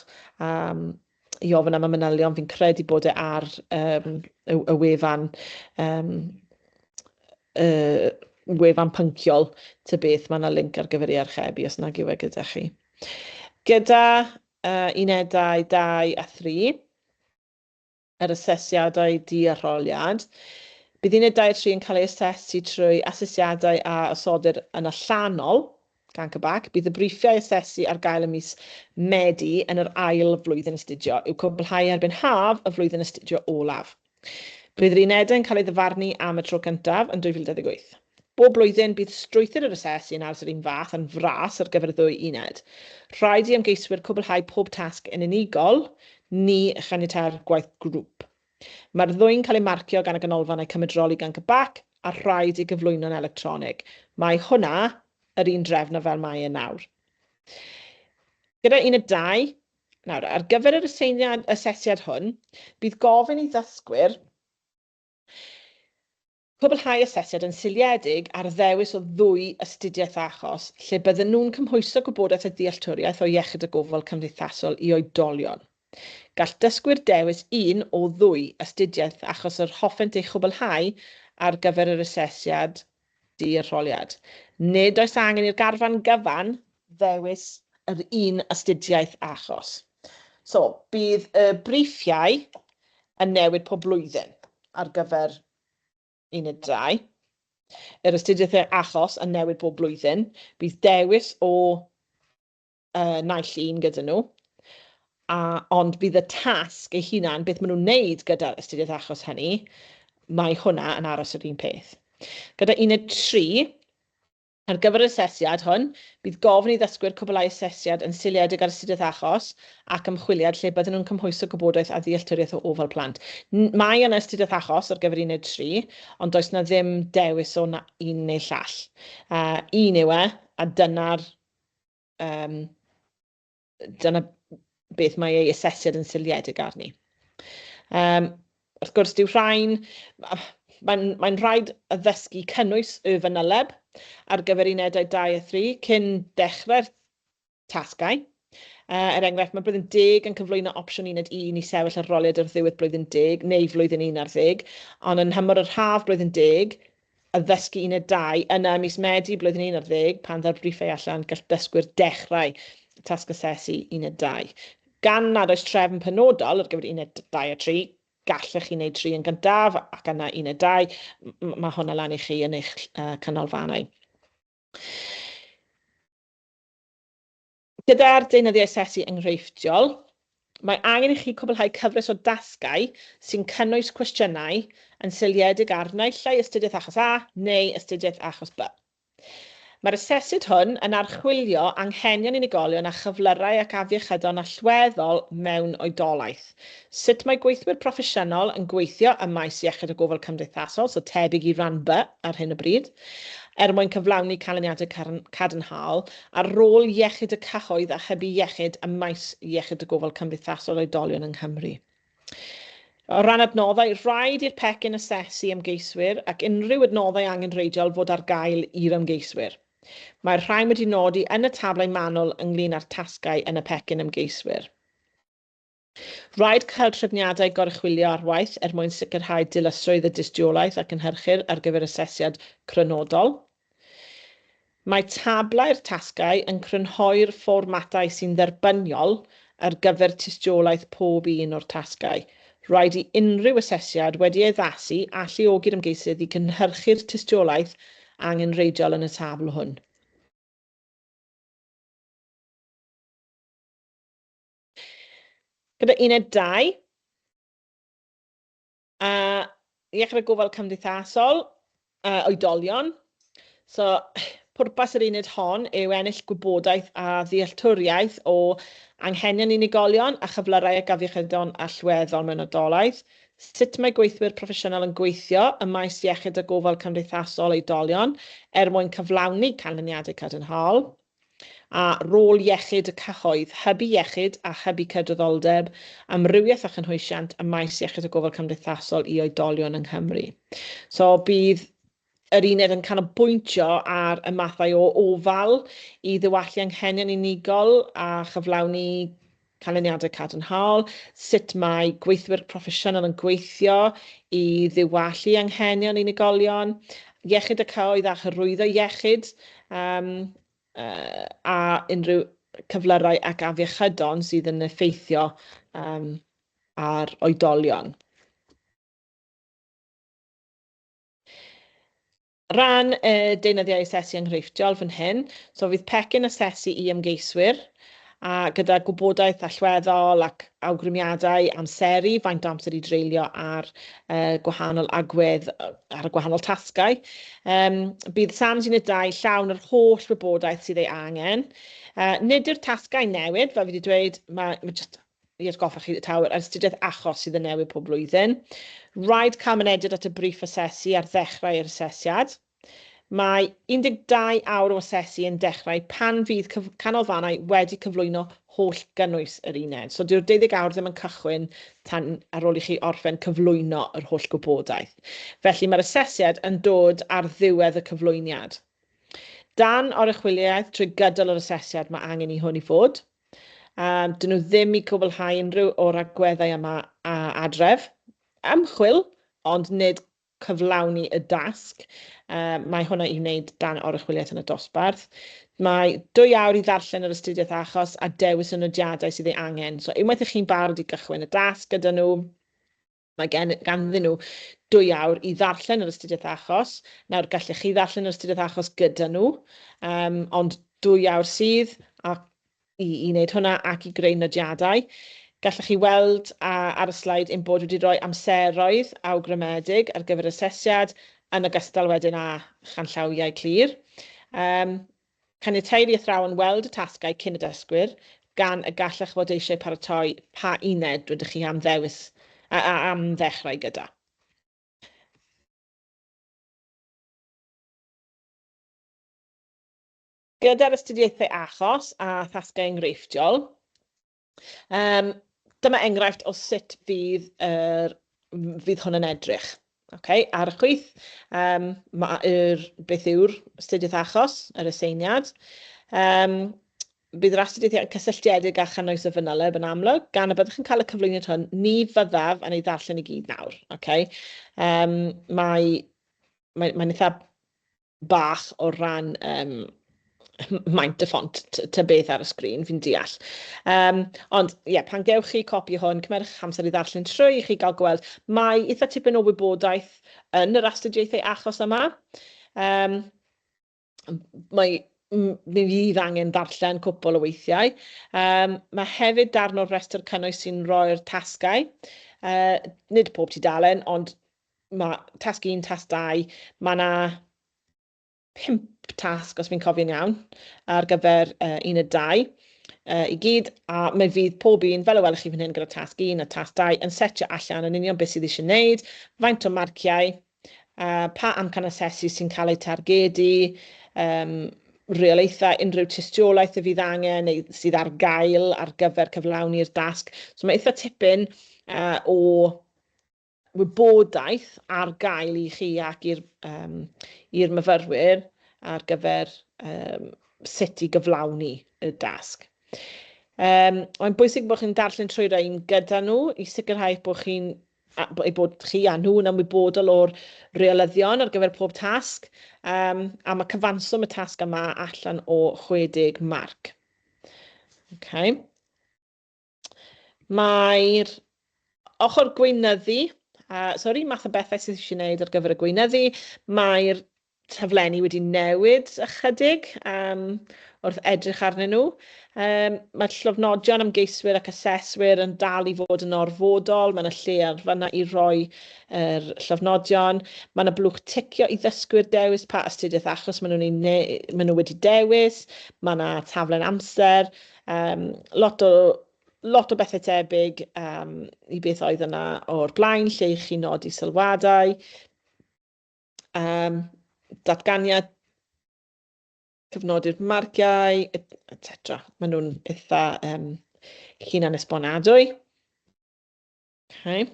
i ofyn am y manylion. Fi'n credu bod e ar y wefan y wefan pynciol ta beth, mae yna link ar gyfer ei archebu os nag yw e gyda chi. Gyda unedau 2 a 3, yr asesiadau di-arholiad, bydd uned 2 a 3 yn cael ei asesu trwy asesiadau a osodir yn allanol gan CBAC. Bydd y briffiau asesu ar gael ym mis Medi yn yr ail flwyddyn astudio, i'w cwblhau erbyn haf y flwyddyn astudio olaf. Bydd yr unedau yn cael ei ddyfarnu am y tro cyntaf yn 2028. Bob blwyddyn, bydd strwythur yr asesu yn aros yr un fath yn fras ar gyfer y ddwy uned. Rhaid i ymgeiswyr cwblhau pob tasg yn unigol, ni chaniateir gwaith grŵp. Mae'r ddwy'n cael eu marcio gan y ganolfan a'u cymedroli gan CBAC a rhaid ei gyflwyno'n electronig. Mae hwnna yr un drefn â fel mae e nawr. Gyda uned 2, Nawr, ar gyfer yr aseiniad, asesiad hwn, bydd gofyn i ddysgwyr cwblhau asesiad yn seiliedig ar ddewis o ddwy astudiaeth achos lle bydden nhw'n cymhwyso gwybodaeth a dealltwriaeth o iechyd a gofal cymdeithasol i oedolion. Gall dysgwyr dewis un o ddwy astudiaeth achos yr hoffent ei chwblhau ar gyfer yr asesiad di-arholiad. Nid oes angen i'r garfan gyfan ddewis yr un astudiaeth achos. So, bydd y briffiau yn newid pob blwyddyn ar gyfer uned 2. Yr astudiaethau achos yn newid bob blwyddyn. Bydd dewis o naill un gyda nhw, ond bydd y tasg ei hunan, beth maen nhw'n wneud gyda'r astudiaeth achos hynny, mae hwnna yn aros yr un peth. Gyda uned 3, ar gyfer yr asesiad hwn, bydd gofyn i ddysgwyr cwblhau asesiad yn seiliedig ar astudiaeth achos ac ymchwiliad lle bydden nhw'n cymhwyso gwybodaeth a ddealltwriaeth o ofal plant. Mae yna astudiaeth achos ar gyfer uned 3, ond does na ddim dewis o na un neu llall. Un yw e, a dyna'r dyna beth mae ei asesiad yn seiliedig arni. Wrth gwrs, dyw rhain, mae'n rhaid addysgu cynnwys y fanyleb ar gyfer unedau 2 a 3 cyn dechrau'r tasgau. Er enghraifft, mae blwyddyn 10 yn cyflwyno opsiwn uned 1 i sefyll arholiad ar ddiwedd blwyddyn 10 neu flwyddyn 11, ond yn nhymor yr haf blwyddyn 10, addysgu uned 2, yna ym mis Medi blwyddyn 11, pan ddaw'r briffau allan, gall dysgwyr dechrau tasg asesu uned 2. Gan nad oes trefn penodol ar gyfer uned 2 a 3, gallech chi wneud 3 yn gyntaf ac yna uned 2, mae hwnna lan i chi yn eich canolfannau. Gyda'r deunyddiau asesu enghreifftiol, mae angen i chi cwblhau cyfres o dasgau sy'n cynnwys cwestiynau yn seiliedig ar naill ai astudiaeth achos A neu astudiaeth achos B. Mae'r asesiad hwn yn archwilio anghenion unigolion â chyflyrau ac afiechydon allweddol mewn oedolaeth. Sut mae gweithwyr proffesiynol yn gweithio ym maes iechyd a gofal cymdeithasol, so tebyg i ran B ar hyn o bryd, er mwyn cyflawni canlyniadau cadarnhaol, a rôl iechyd y cyhoedd a hybu iechyd ym maes iechyd a gofal cymdeithasol oedolion yng Nghymru. O ran adnoddau, rhaid i'r pecyn asesu ymgeiswyr ac unrhyw adnoddau angenrheidiol fod ar gael i'r ymgeiswyr. Mae'r rhain wedi nodi yn y tablau manwl ynglŷn â'r tasgau yn y pecyn ymgeiswyr. Rhaid cael trefniadau goruchwylio ar waith er mwyn sicrhau dilysrwydd y dystiolaeth a gynhyrchir ar gyfer asesiad crynodol. Mae tablau'r tasgau yn crynhoi'r fformatau sy'n dderbyniol ar gyfer tystiolaeth pob un o'r tasgau. Rhaid i unrhyw asesiad wedi ei addasu alluogi'r ymgeisydd i gynhyrchu'r tystiolaeth angenrheidiol yn y tabl hwn. Gyda uned 2, a iechyd a gofal cymdeithasol, a oedolion. So, pwrpas yr uned hon yw ennill gwybodaeth a ddealltwriaeth o anghenion unigolion a chyflyrau ac afiechydon allweddol mewn oedolaeth, sut mae gweithwyr proffesiynol yn gweithio ym maes iechyd a gofal cymdeithasol oedolion er mwyn cyflawni canlyniadau cadarnhaol, a rôl iechyd y cyhoedd, hybu iechyd a hybu cydraddoldeb, amrywiaeth a chynhwysiant ym maes iechyd a gofal cymdeithasol i oedolion yng Nghymru. So bydd yr uned yn canolbwyntio ar y mathau o ofal i ddiwallu anghenion unigol a chyflawni canlyniadau cadarnhaol, sut mae gweithwyr proffesiynol yn gweithio i ddiwallu anghenion unigolion, iechyd y cyhoedd a hyrwyddo iechyd, um, a unrhyw cyflyrau ac afiechydon sydd yn effeithio um, ar oedolion. Rhan y deunyddiau asesu enghreifftiol fan hyn, so fydd pecyn asesu i ymgeiswyr, a gyda gwybodaeth allweddol ac awgrymiadau amseru, faint o amser i dreulio ar uh, gwahanol agwedd, ar y gwahanol tasgau. Um, bydd SAMS Uned 2 llawn yr holl wybodaeth sydd ei angen. Nid yw'r tasgau newid, fel fi wedi dweud, mae, mae just i atgoffa chi taw yr astudiaeth achos sydd yn newid pob blwyddyn. Rhaid cael mynediad at y briff asesu ar ddechrau'r asesiad. Mae 12 awr o asesu yn dechrau pan fydd canolfannau wedi cyflwyno holl gynnwys yr uned. So dyw'r 12 awr ddim yn cychwyn tan ar ôl i chi orffen cyflwyno yr holl gwybodaeth. Felly mae'r asesiad yn dod ar ddiwedd y cyflwyniad. Dan oruchwyliaeth trwy gydol yr asesiad mae angen i hwn i fod. Dyn nhw ddim i cwblhau unrhyw o'r agweddau yma a adref. Ymchwil, ond nid cyflawni y dasg. Mae hwnna i wneud dan oruchwyliaeth yn y dosbarth. Mae 2 awr i ddarllen yr astudiaeth achos a dewis y nodiadau sydd ei angen. So unwaith ych chi'n barod i gychwyn y dasg gyda nhw, mae gen, ganddyn nhw 2 awr i ddarllen yr astudiaeth achos. Nawr, gallech chi ddarllen yr astudiaeth achos gyda nhw, ond 2 awr sydd a, i, i wneud hwnna ac i greu nodiadau. Gallech chi weld ar y sleid ein bod wedi rhoi amseroedd awgrymedig ar gyfer asesiad, yn ogystal wedyn â chanllawiau clir. Caniateir i athrawon weld y tasgau cyn y dysgwyr, gan y gallech fod eisiau paratoi pa uned rydych chi am ddewis a, a am ddechrau gyda. Gyda'r astudiaethau achos a thasgau enghreifftiol, dyma enghraifft o sut fydd, yr, fydd hwn yn edrych. Okay, ar y chwith, mae'r, beth yw'r astudiaeth achos, yr aseiniad. Bydd yr astudiaethau cysylltiedig â chynnwys y fanyleb yn amlwg, gan y byddwch yn cael y cyflwyniad hwn, ni fyddaf yn ei ddarllen i gyd nawr. Okay? Mae, mae, mae'n eitha bach o ran maint y ffont ta beth ar y sgrin, fi'n deall. Ond ie, yeah, pan gewch chi copi hwn, cymerwch amser i ddarllen trwy i chi gael gweld. Mae eitha tipyn o wybodaeth yn yr astudiaethau achos yma. Mae mi fydd angen darllen cwpl o weithiau. Mae hefyd darn o'r rhestr cynnwys sy'n rhoi'r tasgau. Nid pob tudalen, ond mae tasg 1, tasg 2, mae yna 5 tasg, os fi'n cofio'n iawn, ar gyfer 1 a 2 i gyd, a mae fydd pob un, fel y welwch chi fan hyn gyda tasg 1 a tasg 2, yn setio allan yn union beth sydd eisiau gwneud, faint o marciau, pa amcan asesu sy'n cael eu targedu, rheolaethau, unrhyw tystiolaeth y fydd angen neu sydd ar gael ar gyfer cyflawni'r dasg. So mae eitha tipyn o wybodaeth ar gael i chi ac i'r um, i'r myfyrwyr ar gyfer sut i gyflawni y dasg. Mae'n bwysig bod chi'n darllen trwy rhain gyda nhw i sicrhau bod chi'n eu bod chi a nhw yn ymwybodol o'r reolyddion ar gyfer pob tasg, a mae cyfanswm y tasg yma allan o 60 marc. Okay. Mae'r ochr gweinyddu, sori, math o bethau sydd eisiau gwneud ar gyfer y gweinyddu, mae'r taflenni wedi newid ychydig wrth edrych arnyn nhw. Mae llofnodion ymgeiswyr ac aseswyr yn dal i fod yn orfodol. Mae yna lle ar fanna i roi yr llofnodion. Mae yna blwch ticio i ddysgwyr dewis pa astudiaeth achos maen nhw'n maen nhw wedi dewis. Mae yna taflen amser. Lot o bethau tebyg i beth oedd yna o'r blaen, lle i chi nodi sylwadau. Datganiad, cyfnodi'r marciau, etc. Maen nhw'n eitha hunan esbonadwy. Okay.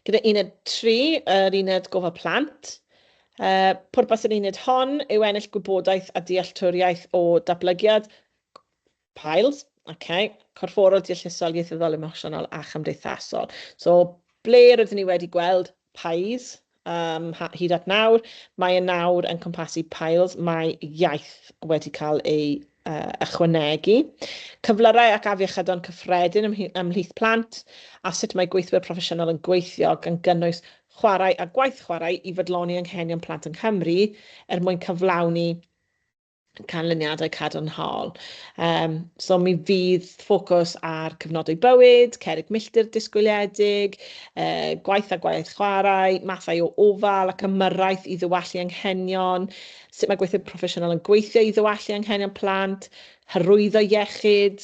Gyda uned 3, yr uned gofal plant, pwrpas yr uned hon yw ennill gwybodaeth a dealltwriaeth o datblygiad piles, okay, corfforol, deallusol, ieithyddol, emosiynol a chymdeithasol. So, ble rydyn ni wedi gweld pies hyd at nawr, mae e nawr yn cwmpasu piles, mae iaith wedi cael ei ychwanegu. Cyflyrau ac afiechydon cyffredin ymhlith plant, a sut mae gweithwyr proffesiynol yn gweithio gan gynnwys chwarae a gwaith chwarae i fodloni anghenion plant yng Nghymru er mwyn cyflawni canlyniadau cadarnhaol. So mi fydd ffocws ar cyfnodau bywyd, cerrig milltir disgwyliedig, gwaith a gwaith chwarae, mathau o ofal ac ymyrraeth i ddiwallu anghenion, sut mae gweithwyr proffesiynol yn gweithio i ddiwallu anghenion plant, hyrwyddo iechyd,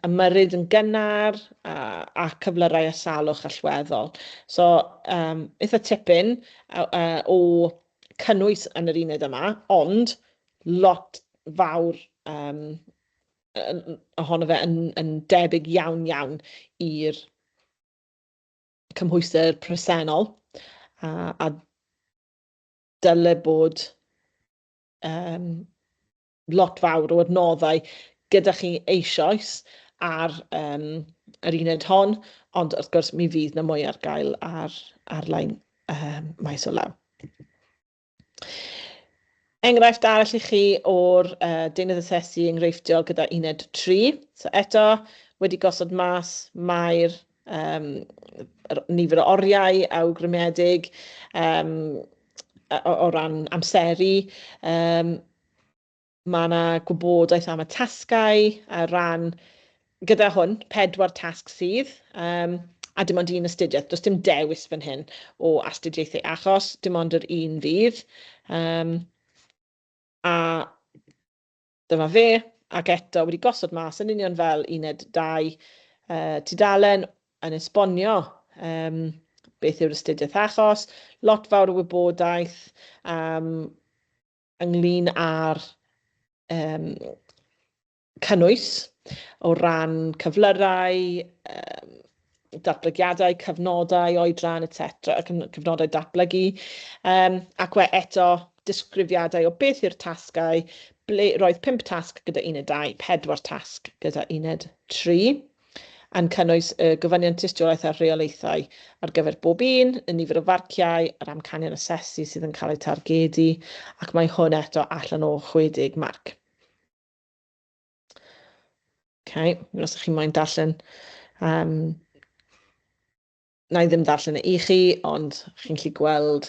ymyrryd yn gynnar a cyflyrau a salwch allweddol. So, eitha tipyn o cynnwys yn yr uned yma, ond lot fawr ohono fe yn debyg iawn iawn i'r cymhwyster presennol a dyle bod lot fawr o adnoddau gyda chi eisoes ar yr uned hon, ond wrth gwrs mi fydd na mwy ar gael ar ar-lein maes o law. Enghraifft arall i chi o'r deunydd asesu enghreifftiol gyda uned 3. So eto, wedi gosod mas mae'r nifer o oriau awgrymedig o ran amseru. Mae yna gwybodaeth am y tasgau ar ran, gyda hwn, 4 tasg sydd, a dim ond un astudiaeth. Does dim dewis fan hyn o astudiaethau achos, dim ond yr un fydd. A dyma fe, ac eto wedi gosod mas yn union fel uned 2 tudalen yn esbonio beth yw'r astudiaeth achos, lot fawr o wybodaeth ynglyn â'r cynnwys o ran cyflyrau, datblygiadau, cyfnodau, oedran, etc., cyfnodau datblygu. Ac we eto disgrifiadau o beth yw'r tasgau, ble roedd 5 tasg gyda uned 2, 4 tasg gyda uned 3, yn cynnwys y gofynion tystiolaeth a'r rheolaethau ar gyfer bob un, y nifer o farciau, yr amcanion asesu sydd yn cael eu targedu, ac mae hwn eto allan o 60 marc. Okay, os ydych chi'n moyn darllen, na i ddim darllen e i chi, ond chi'n gallu gweld,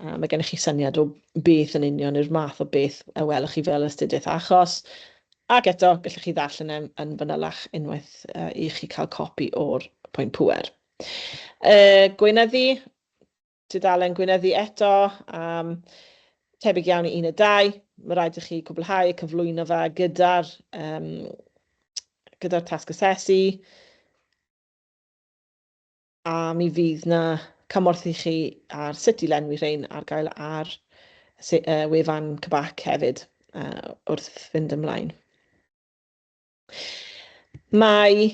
mae gennych chi syniad o beth yn union yw'r math o beth y welwch chi fel astudiaeth achos. Ac eto, gallwch chi ddarllen e yn fanylach unwaith i chi cael copi o'r pwynt pŵer. Gweinyddu, tudalen gweinyddu eto, tebyg iawn i 1 a 2, mae rhaid i chi cwblhau cyflwyno fe gyda'r tasg asesu, a mi fydd na cymorth i chi ar sut i lenwi rhain ar gael ar wefan CBAC hefyd wrth fynd ymlaen. Mae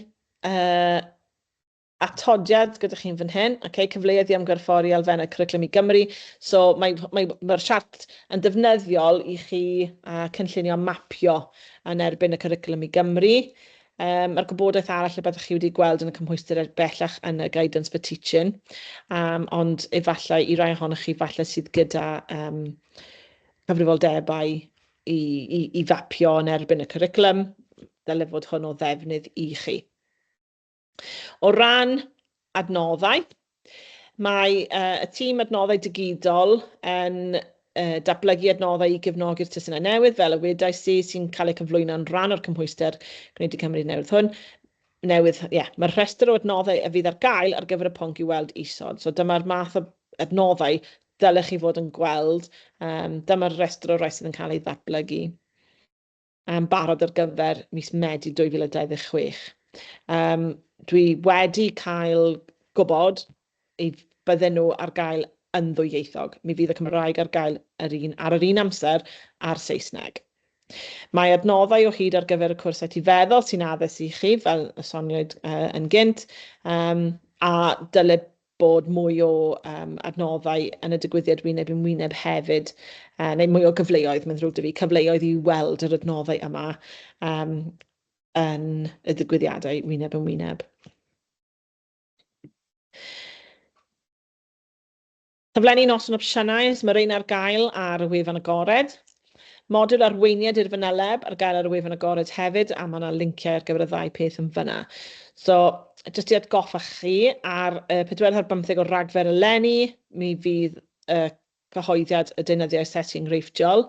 Atodiad gyda chi'n fan hyn, okay, cyfleoedd i ymgorffori elfennau Cwricwlwm i Gymru. So mae'r mae, mae siart yn ddefnyddiol i chi cynllunio mapio yn erbyn y Cwricwlwm i Gymru. Mae'r gwybodaeth arall y byddwch chi wedi gweld yn y cymhwyster bellach yn y Guidance for Teaching, ond efallai i rai ohonoch chi falle sydd gyda cyfrifoldebau i fapio yn erbyn y cwricwlwm, dyle fod hwn o ddefnydd i chi. O ran adnoddau, mae y tîm adnoddau digidol yn datblygu adnoddau i gefnogi'r testunau newydd, fel y wedais i, sy'n cael eu cyflwyno yn rhan o'r cymhwyster Gwneud i Cymru newydd hwn. Newydd, ie, yeah, mae'r rhestr o adnoddau a fydd ar gael ar gyfer y pwnc i'w weld isod. So dyma'r math o adnoddau dylech chi fod yn gweld. Dyma'r rhestr o rai sydd yn cael ei ddatblygu yn barod ar gyfer mis Medi 2026. Dwi wedi cael gwybod i bydden nhw ar gael yn ddwyieithog. Mi fydd y Cymraeg ar gael yr un, ar yr un amser a'r Saesneg. Mae adnoddau o hyd ar gyfer y cwrs etifeddol sy'n addas i chi, fel y soniwyd yn gynt, a dyle bod mwy o adnoddau yn y digwyddiad wyneb yn wyneb hefyd, neu mwy o gyfleoedd, mae'n ddrwg 'da fi, cyfleoedd i weld yr adnoddau yma yn y digwyddiadau wyneb yn wyneb. Taflenni noson opsiynau, so mae rheina ar gael ar y wefan agored. Modiwl arweiniad i'r fanyleb ar gael ar y wefan agored hefyd, a mae yna linciau ar gyfer y ddau peth yn fyna. So, jyst i atgoffa chi, ar y pedwerydd ar bymtheg o Ragfyr eleni, mi fydd y cyhoeddiad y deunyddiau asesu enghreifftiol,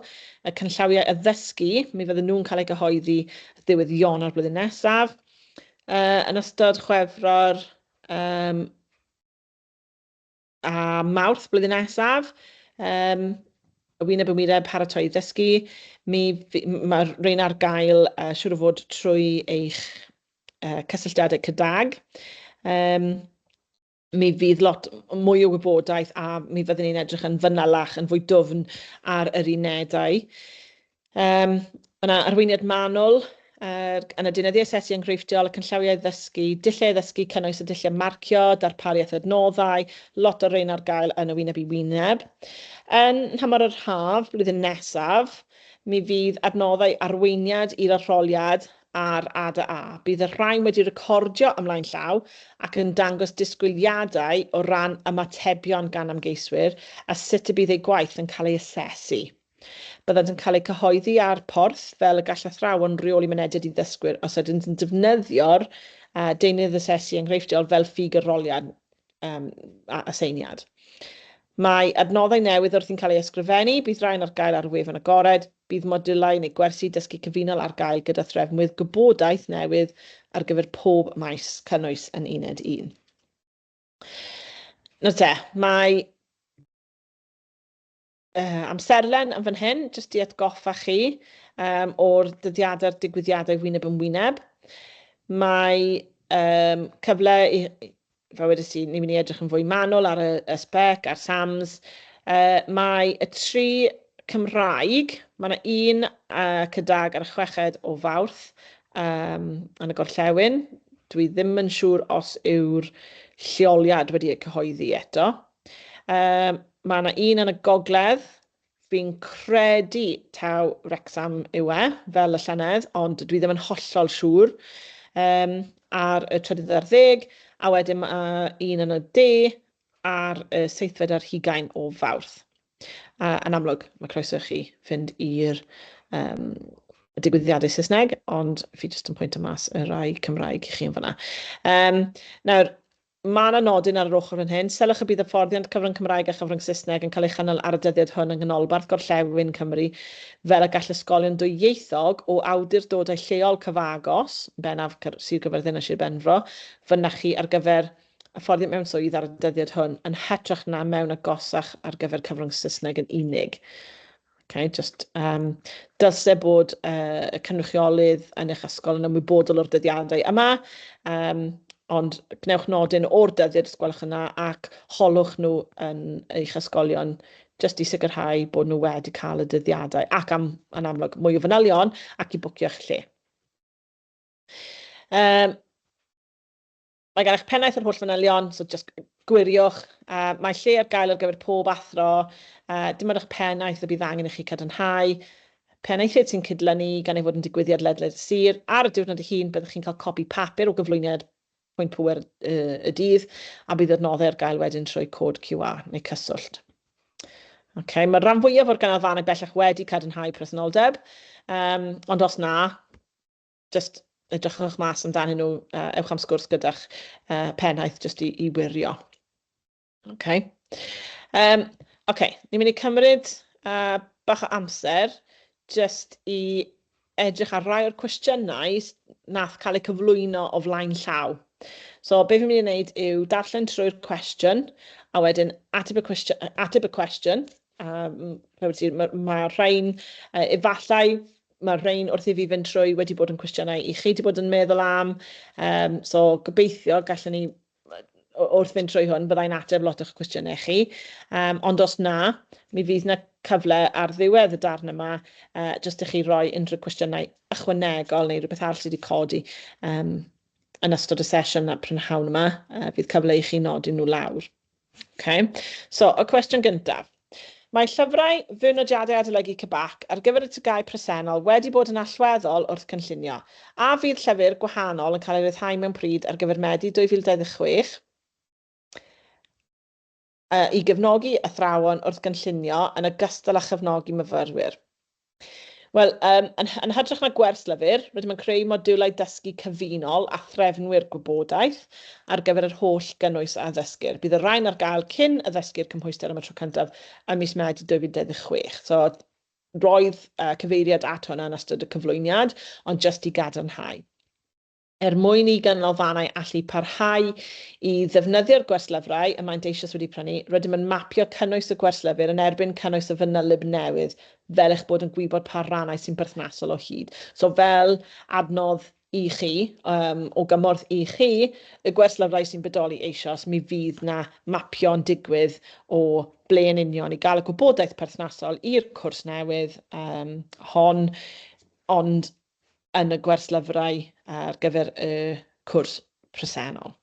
y canllawiau addysgu, mi fydden nhw'n cael eu cyhoeddi ddiwedd Ionawr blwyddyn nesaf. Yn ystod Chwefror a Mawrth blwyddyn nesaf, y wyneb yn wyneb paratoi i ddysgu. Mi, mae'r rhain ar gael siŵr o fod trwy eich cysylltiadau cydag. Mi fydd lot mwy o wybodaeth a mi fyddwn ni'n edrych yn fanylach, yn fwy dwfn ar yr unedau. Mae yna arweiniad manwl yn y deunyddiau asesu enghreifftiol, y canllawiau ddysgu, dulliau addysgu cynnwys y dulliau marcio, darpariaeth adnoddau, lot o rein ar gael yn y wyneb i wyneb. Yn nhymor yr haf, blwyddyn nesaf, mi fydd adnoddau arweiniad i'r arholiad a'r ADA. Bydd y rhain wedi recordio ymlaen llaw ac yn dangos disgwyliadau o ran ymatebion gan ymgeiswyr a sut y bydd eu gwaith yn cael ei asesu. Byddant yn cael eu cyhoeddi ar Porth fel y gall athrawon reoli mynediad i ddysgwyr os ydynt yn defnyddio'r deunydd asesu enghreifftiol fel ffug arholiad a aseiniad. Mae adnoddau newydd wrthi'n cael eu ysgrifennu, bydd rhain ar gael ar y wefan agored, bydd modylau neu gwersi dysgu cyfunol ar gael gyda threfnwydd gwybodaeth newydd ar gyfer pob maes cynnwys yn uned 1. Nawr te, mae amserlen yn fan hyn, jyst i atgoffa chi o'r dyddiadau'r digwyddiadau wyneb yn wyneb. Mae cyfle i, fel wedes i, ni'n mynd i edrych yn fwy manwl ar y spec, ar SAMS. Mae y tri Cymraeg, mae yna un cydag ar y 6 o Fawrth yn y gorllewin. Dwi ddim yn siŵr os yw'r lleoliad wedi ei cyhoeddi eto. Mae yna un yn y gogledd, fi'n credu taw Wrecsam yw e, fel y llynedd, ond dwi ddim yn hollol siŵr, ar y trydydd ar ddeg, a wedyn mae un yn y de ar y seithfed ar hugain o Fawrth. A yn amlwg, mae croeso i chi fynd i'r y digwyddiadau Saesneg, ond fi jyst yn pwyntio mas y rai Cymraeg i chi yn fanna. Nawr, Mae yna nodyn ar yr ochr fan hyn. Sylwch y bydd hyfforddiant cyfrwng Cymraeg a chyfrwng Saesneg yn cael ei chynnal ar y dyddiad hwn yng Nghanolbarth Gorllewin Cymru, fel y gall ysgolion dwyieithog o awdurdodau lleol cyfagos, yn bennaf Sir Gyfyrddin a Sir Benfro, fynychu ar gyfer hyfforddiant mewn swydd ar y dyddiad hwn, yn hytrach na mewn agosach ar gyfer cyfrwng Saesneg yn unig. Okay, just, dylse bod y cynrychiolydd yn eich ysgol yn ymwybodol o'r dyddiadau yma, ond gwnewch nodyn o'r dyddiad os gwelwch yn dda ac holwch nhw yn eich ysgolion jyst i sicrhau bod nhw wedi cael y dyddiadau ac am, yn amlwg, mwy o fanylion ac i bwcio'ch lle. Mae gan eich pennaeth yr holl fanylion, so jyst gwiriwch. Mae lle ar gael ar gyfer pob athro. Dim ond eich pennaeth y bydd angen i chi cadarnhau. Penaethiaid sy'n cydlynu gan ei fod yn digwyddiad ledled y sir. Ar y diwrnod ei hun, byddwch chi'n cael copi papur o gyflwyniad pwynt pŵer y dydd, a bydd adnoddau ar gael wedyn trwy cod QR neu cyswllt. Okay, mae'r rhan fwyaf o'r ganolfannau bellach wedi cadarnhau presenoldeb, ond os na, jyst edrychwch mas amdanyn nhw, ewch am sgwrs gyda'ch pennaeth jyst i wirio. Okay. Okay, ni'n mynd i cymryd bach o amser jyst i edrych ar rai o'r cwestiynau nath cael eu cyflwyno o flaen llaw. So, be fi'n mynd i wneud yw darllen trwy'r cwestiwn, a wedyn ateb y cwestiwn, ateb y cwestiwn. Mae ma rhain, efallai, mae rhain wrth i fi fynd trwy wedi bod yn cwestiynau i chi wedi bod yn meddwl am. So, gobeithio gallwn ni, wrth fynd trwy hwn, byddai'n ateb lot o'ch cwestiynau chi. Ond os na, mi fydd yna cyfle ar ddiwedd y darn yma, jyst i chi roi unrhyw cwestiynau ychwanegol neu rhywbeth arall sydd wedi codi yn ystod y sesiwn a prynhawn yma. Fydd cyfle i chi nodi nhw lawr. Okay. So, y cwestiwn gyntaf. Mae llyfrau fy nodiadau adolygu CBAC ar gyfer y TGAU presennol wedi bod yn allweddol wrth cynllunio. A fydd llyfr gwahanol yn cael ei ryddhau mewn pryd ar gyfer Medi 2026 i gefnogi athrawon wrth gynllunio yn ogystal â chefnogi myfyrwyr? Wel, yn hytrach na gwerslyfr, rydym yn creu modiwlau dysgu cyfunol a threfnwyr gwybodaeth ar gyfer yr holl gynnwys a addysgir. Bydd y rhain ar gael cyn addysgu'r cymhwyster am y tro cyntaf ym mis Medi 2026. So, roedd cyfeiriad at hwnna yn ystod y cyflwyniad, ond jyst i gadarnhau. Er mwyn i ganolfannau allu parhau i ddefnyddio'r gwerslyfrau y maent eisoes wedi prynu, rydym yn mapio cynnwys y gwerslyfr yn erbyn cynnwys y fanyleb newydd fel eich bod yn gwybod pa rannau sy'n berthnasol o hyd. So fel adnodd i chi, o gymorth i chi, y gwerslyfrau sy'n bodoli eisoes, mi fydd 'na mapio'n digwydd o ble yn union i gael y gwybodaeth perthnasol i'r cwrs newydd hon, ond yn y gwerslyfrau ar gyfer y cwrs presennol.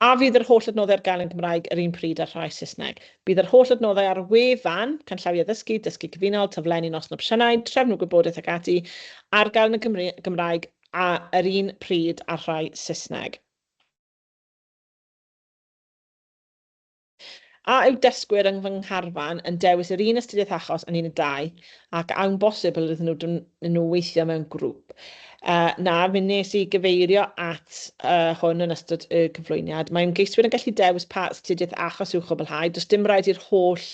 A fydd yr holl adnoddau ar gael yn Gymraeg yr un pryd â'r rhai Saesneg? Bydd yr holl adnoddau ar wefan, canllawiau addysgu, dysgu cyfunol, taflenni noson opsiynau, trefnu gwybodaeth ac ati, ar gael yn y Gymraeg a yr un pryd â'r rhai Saesneg. A yw dysgwyr yng fy ngharfan yn dewis yr un astudiaeth achos yn uned 2 ac a yw'n bosibl iddyn nhw nhw weithio mewn grŵp? Na, mi wnes i gyfeirio at hwn yn ystod y cyflwyniad. Mae ymgeiswyr yn gallu dewis pa astudiaeth achos i'w chwblhau. Does dim rhaid i'r holl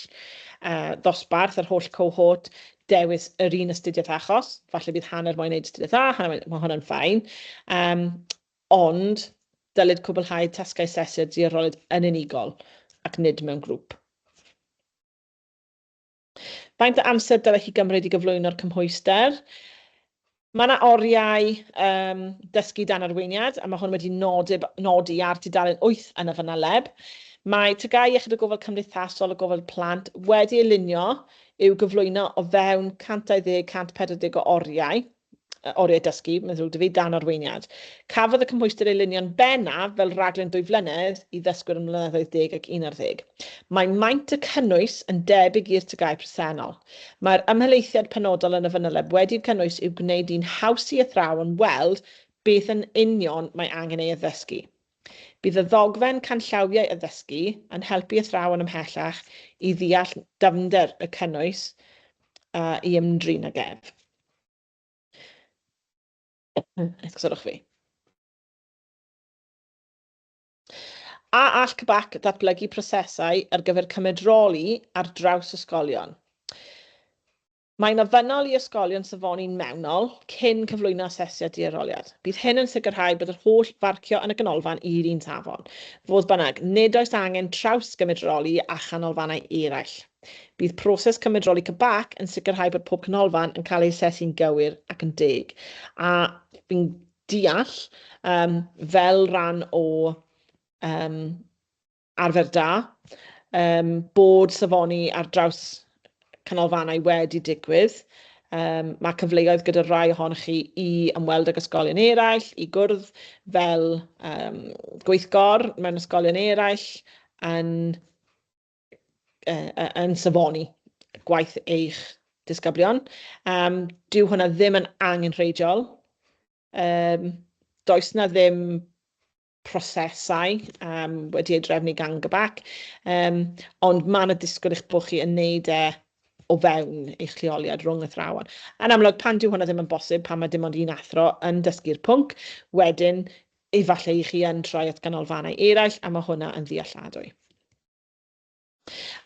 ddosbarth, yr holl cohort, dewis yr un astudiaeth achos. Falle bydd hanner moyn wneud astudiaeth A, hanner moyn... Mae hwnna'n fine. Ond dylid cwblhau tasgau asesiad diarholiad yn unigol ac nid mewn grŵp. Faint o amser dylech chi gymryd i gyflwyno'r cymhwyster? Mae yna oriau dysgu dan arweiniad, a mae hwn wedi nodi, nodi ar tudalen 8 yn y fanyleb. Mae TGAU Iechyd a Gofal Cymdeithasol a Gofal Plant wedi ei lunio i'w gyflwyno o fewn 120-140 o oriau. Oriau dysgu, mae'n ddrwg 'da fi, dan arweiniad. Cafodd y cymhwyster ei lunio'n bennaf fel rhaglen 2 flynedd i ddysgwyr ym mlynyddoedd 10 ac 11. Mae maint y cynnwys yn debyg i'r TGAU presennol. Mae'r ymhelaethiad penodol yn y fanyleb wedi'r cynnwys i'w gwneud hi'n haws i athrawon weld beth yn union mae angen ei addysgu. Bydd y ddogfen canllawiau addysgu yn helpu athrawon ymhellach i ddeall dyfnder y cynnwys i ymdrin ag ef. Esgusodwch fi. A all CBAC ddatblygu prosesau ar gyfer cymedroli ar draws ysgolion? Mae'n ofynnol i ysgolion safoni'n mewnol cyn cyflwyno asesiad diarholiad. Bydd hyn yn sicrhau bod yr holl farcio yn y ganolfan i'r un safon. Fodd bynnag, nid oes angen traws gymedroli a chanolfannau eraill. Bydd proses cymedroli CBAC yn sicrhau bod pob canolfan yn cael ei asesu'n gywir ac yn deg. A fi'n deall, fel rhan o arfer da, bod safoni ar draws canolfannau wedi digwydd. Mae cyfleoedd gyda rai ohonoch chi i ymweld ag ysgolion eraill, i gwrdd fel gweithgor mewn ysgolion eraill yn, yn safoni gwaith eich disgyblion. Dyw hwnna ddim yn angenrheidiol. Does na ddim prosesau wedi eu drefnu gan GBAC, ond mae yna disgwyl eich bod chi yn neud e o fewn eich lleoliad rhwng athrawon. Yn amlwg, pan dyw hwnna ddim yn bosib, pan mae dim ond un athro yn dysgu'r pwnc, wedyn efallai i chi yn troi at ganolfannau eraill, a mae hwnna yn ddealladwy.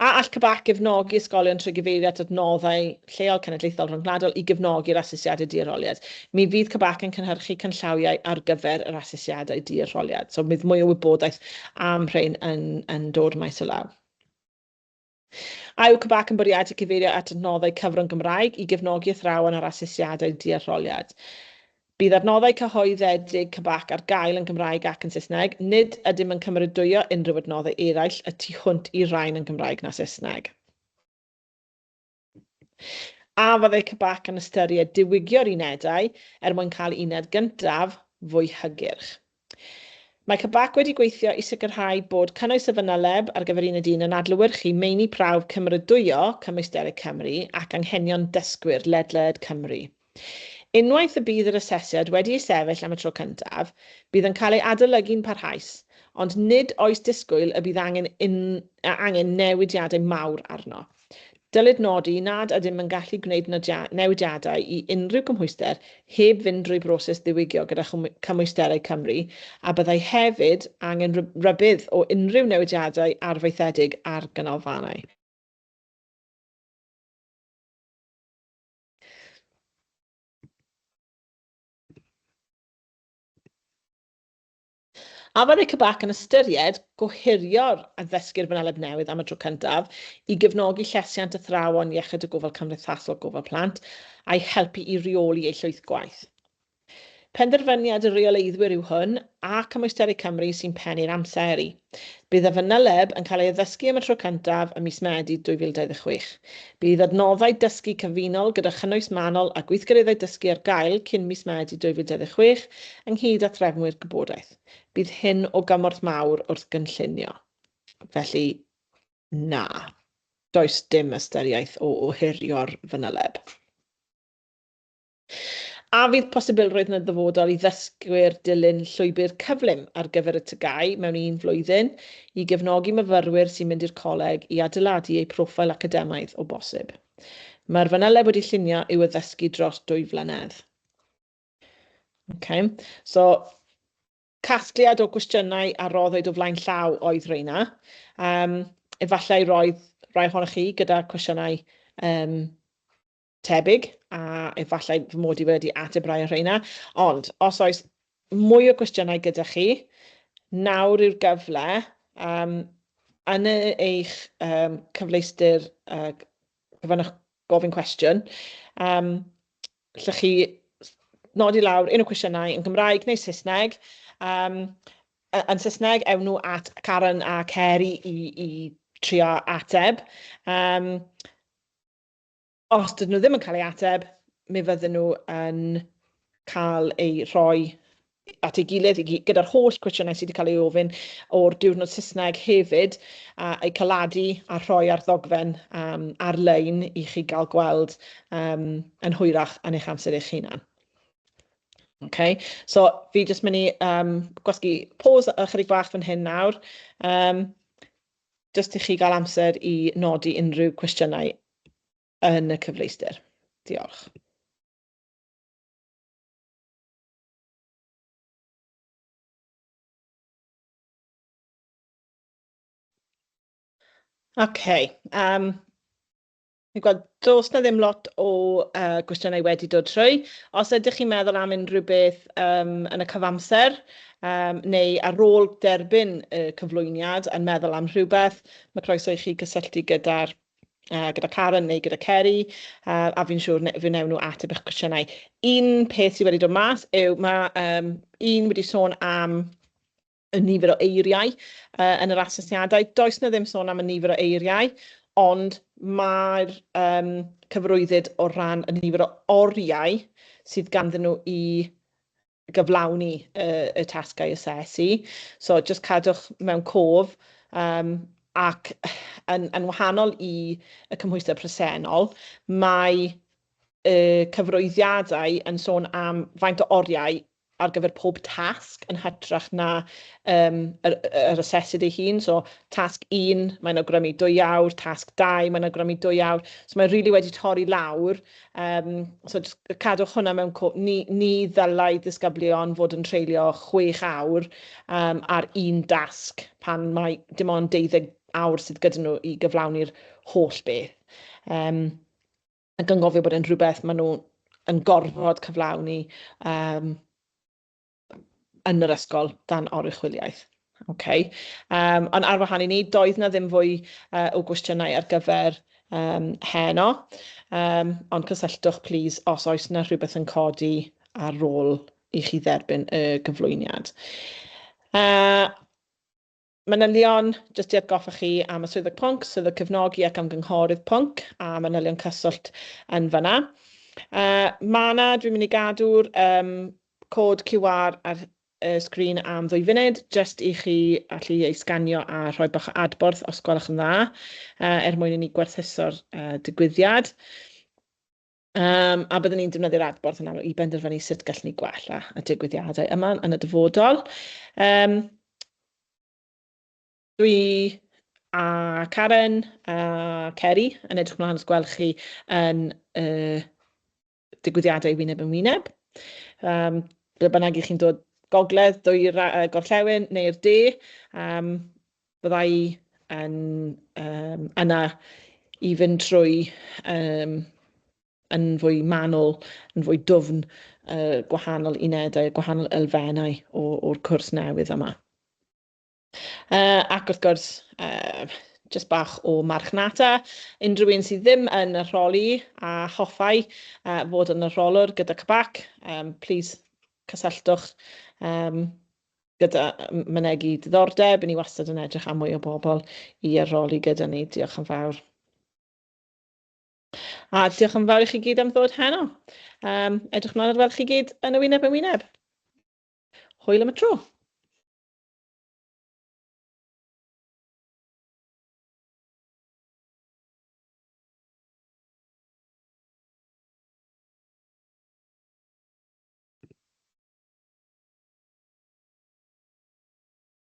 A all CBAC gefnogi ysgolion trwy gyfeirio at adnoddau lleol, cenedlaethol, rhyngwladol i gefnogi'r asesiadau di-arholiad? Mi fydd CBAC yn cynhyrchu canllawiau ar gyfer yr asesiadau di-arholiad, so bydd mwy o wybodaeth am rhain yn, yn dod maes o law. A yw CBAC yn bwriadu cyfeirio at adnoddau cyfrwng Gymraeg i gefnogi athrawon ar asesiadau di-arholiad? Bydd adnoddau cyhoeddedig CBAC ar gael yn Gymraeg ac yn Saesneg. Nid ydym yn cymeradwyo unrhyw adnoddau eraill y tu hwnt i'r rhain yn Gymraeg na Saesneg. A fyddai CBAC yn ystyried diwygio'r unedau er mwyn cael uned gyntaf fwy hygyrch? Mae CBAC wedi gweithio i sicrhau bod cynnwys y fanyleb ar gyfer Uned Un yn adlewyrchu meini prawf cymeradwyo Cymwysterau Cymru ac anghenion dysgwyr ledled Cymru. Unwaith y bydd yr asesiad wedi ei sefyll am y tro cyntaf, bydd yn cael ei adolygu'n parhaus, ond nid oes disgwyl y bydd angen angen newidiadau mawr arno. Dylid nodi nad ydym yn gallu gwneud newidiadau i unrhyw gymhwyster heb fynd drwy broses ddiwygio gyda Cymwysterau Cymru, a byddai hefyd angen rhybudd o unrhyw newidiadau arfaethedig ar ganolfannau. A fyddai CBAC yn ystyried gohirio'r addysgu'r fanyleb newydd am y tro cyntaf i gefnogi llesiant athrawon iechyd a gofal cymdeithasol gofal plant a'i helpu i reoli eu llwyth gwaith? Penderfyniad y rheoleiddwyr yw hwn, a Cymwysterau Cymru sy'n pennu'r amseru. Bydd y fanyleb yn cael ei addysgu am y tro cyntaf ym mis Medi 2026. Bydd adnoddau dysgu cyfunol gyda chynnwys manwl a gweithgareddau dysgu ar gael cyn mis Medi 2026, ynghyd â threfnwyr gwybodaeth. Bydd hyn o gymorth mawr wrth gynllunio. Felly, na, does dim ystyriaeth o ohirio'r fanyleb. A fydd posibilrwydd yn y dyfodol i ddysgwyr dilyn llwybr cyflym ar gyfer y TGAU mewn un flwyddyn i gefnogi myfyrwyr sy'n mynd i'r coleg i adeiladu eu proffil academaidd o bosib? Mae'r fanyleb wedi llunio i'w addysgu dros dwy flynedd. Okay. So, casgliad o gwestiynau a roddwyd o flaen llaw oedd rheina. Efallai roedd rhai ohonoch chi gyda cwestiynau tebyg, a efallai fy mod i wedi ateb rhai o'r rheina. Ond, os oes mwy o gwestiynau gyda chi, nawr yw'r gyfle. Yn eich cyfleuster cyfynnwch gofyn cwestiwn, allwch chi nodi lawr unrhyw cwestiynau yn Gymraeg neu Saesneg. Yn Saesneg, ewn nhw at Karen a Ceri i trio ateb. Os dydyn nhw ddim yn cael ei ateb, mi fydden nhw yn cael eu rhoi at ei gilydd gyda'r holl cwestiynau sydd wedi cael ei ofyn o'r diwrnod Saesneg hefyd, a eu coladu a rhoi ar ddogfen ar-lein i chi gael gweld yn hwyrach yn eich amser eich hunan. Okay. So fi jyst mynd i gwasgu pause ychydig bach fan hyn nawr, jyst i chi gael amser i nodi unrhyw cwestiynau yn y cyfleuster. Diolch. Okay. Fi'n gweld does na ddim lot o gwestiynau wedi dod trwy. Os ydych chi'n meddwl am unrhyw beth yn y cyfamser, neu ar ôl derbyn y cyflwyniad yn meddwl am rhywbeth, mae croeso i chi gysylltu gyda Karen neu gyda Ceri, a fi'n siŵr fe wnewn nhw ateb eich cwestiynau. Un peth sydd wedi dod mas yw mae un wedi sôn am y nifer o eiriau yn yr asesiadau. Does na ddim sôn am y nifer o eiriau, Ond mae'r cyfarwyddyd o ran y nifer o oriau sydd ganddyn nhw i gyflawni y tasgau asesu. So jyst cadwch mewn cof ac yn wahanol i y cymhwyster presennol, mae y cyfarwyddiadau yn sôn am faint o oriau ar gyfer pob tasg yn hytrach na yr asesiad ei hun. So, tasg 1, mae'n awgrymu 2 awr, tasg 2, mae'n awgrymu 2 awr. So, mae'n rili wedi torri lawr. So, just cadwch hwnna mewn cof. Ni ddylai ddisgyblion fod yn treulio 6 awr ar un dasg pan mae dim ond 12 awr sydd gyda nhw i gyflawni'r holl beth. Ac yn gofio bod e'n rhywbeth maen nhw yn gorfod cyflawni yn yr ysgol dan oruchwyliaeth. Okay. Ond ar wahân i ni, doedd na ddim fwy o gwestiynau ar gyfer heno. Ond cysylltwch, please, os oes yna rhywbeth yn codi ar ôl i chi dderbyn y gyflwyniad. Manylion, jyst i atgoffa chi am y swyddog pwnc, swyddog cefnogi ac am gynghorydd pwnc, a manylion cyswllt yn fanna. Ma' dwi'n mynd i gadw'r cod QR ar y sgrin am 2 funud, jyst i chi allu ei sganio a rhoi bach o adborth os gwelwch yn dda, er mwyn i ni gwerthuso'r digwyddiad. A byddwn ni'n defnyddio'r adborth yna i benderfynu sut gallwn ni gwella y digwyddiadau yma yn y dyfodol. Dwi a Karen a Kerry yn edrych mlaen at gweld chi yn y digwyddiadau wyneb yn wyneb. Ble bynnag i chi'n dod gogledd, dwyra, gorllewin neu'r de, bydda i yn, yna i fynd trwy yn fwy manwl, yn fwy dwfn, gwahanol unedau, gwahanol elfennau o'r cwrs newydd yma. Ac wrth gwrs, jyst bach o marchnata. Unrhyw un sydd ddim yn arholi a hoffai fod yn arholwr gyda CBAC, please cysylltwch gyda mynegi diddordeb. Ni wastad yn edrych am mwy o bobl i arholi gyda ni. Diolch yn fawr. A diolch yn fawr i chi gyd am ddod heno. Edrych mlaen at weld chi gyd yn y wyneb yn wyneb. Hwyl am y tro.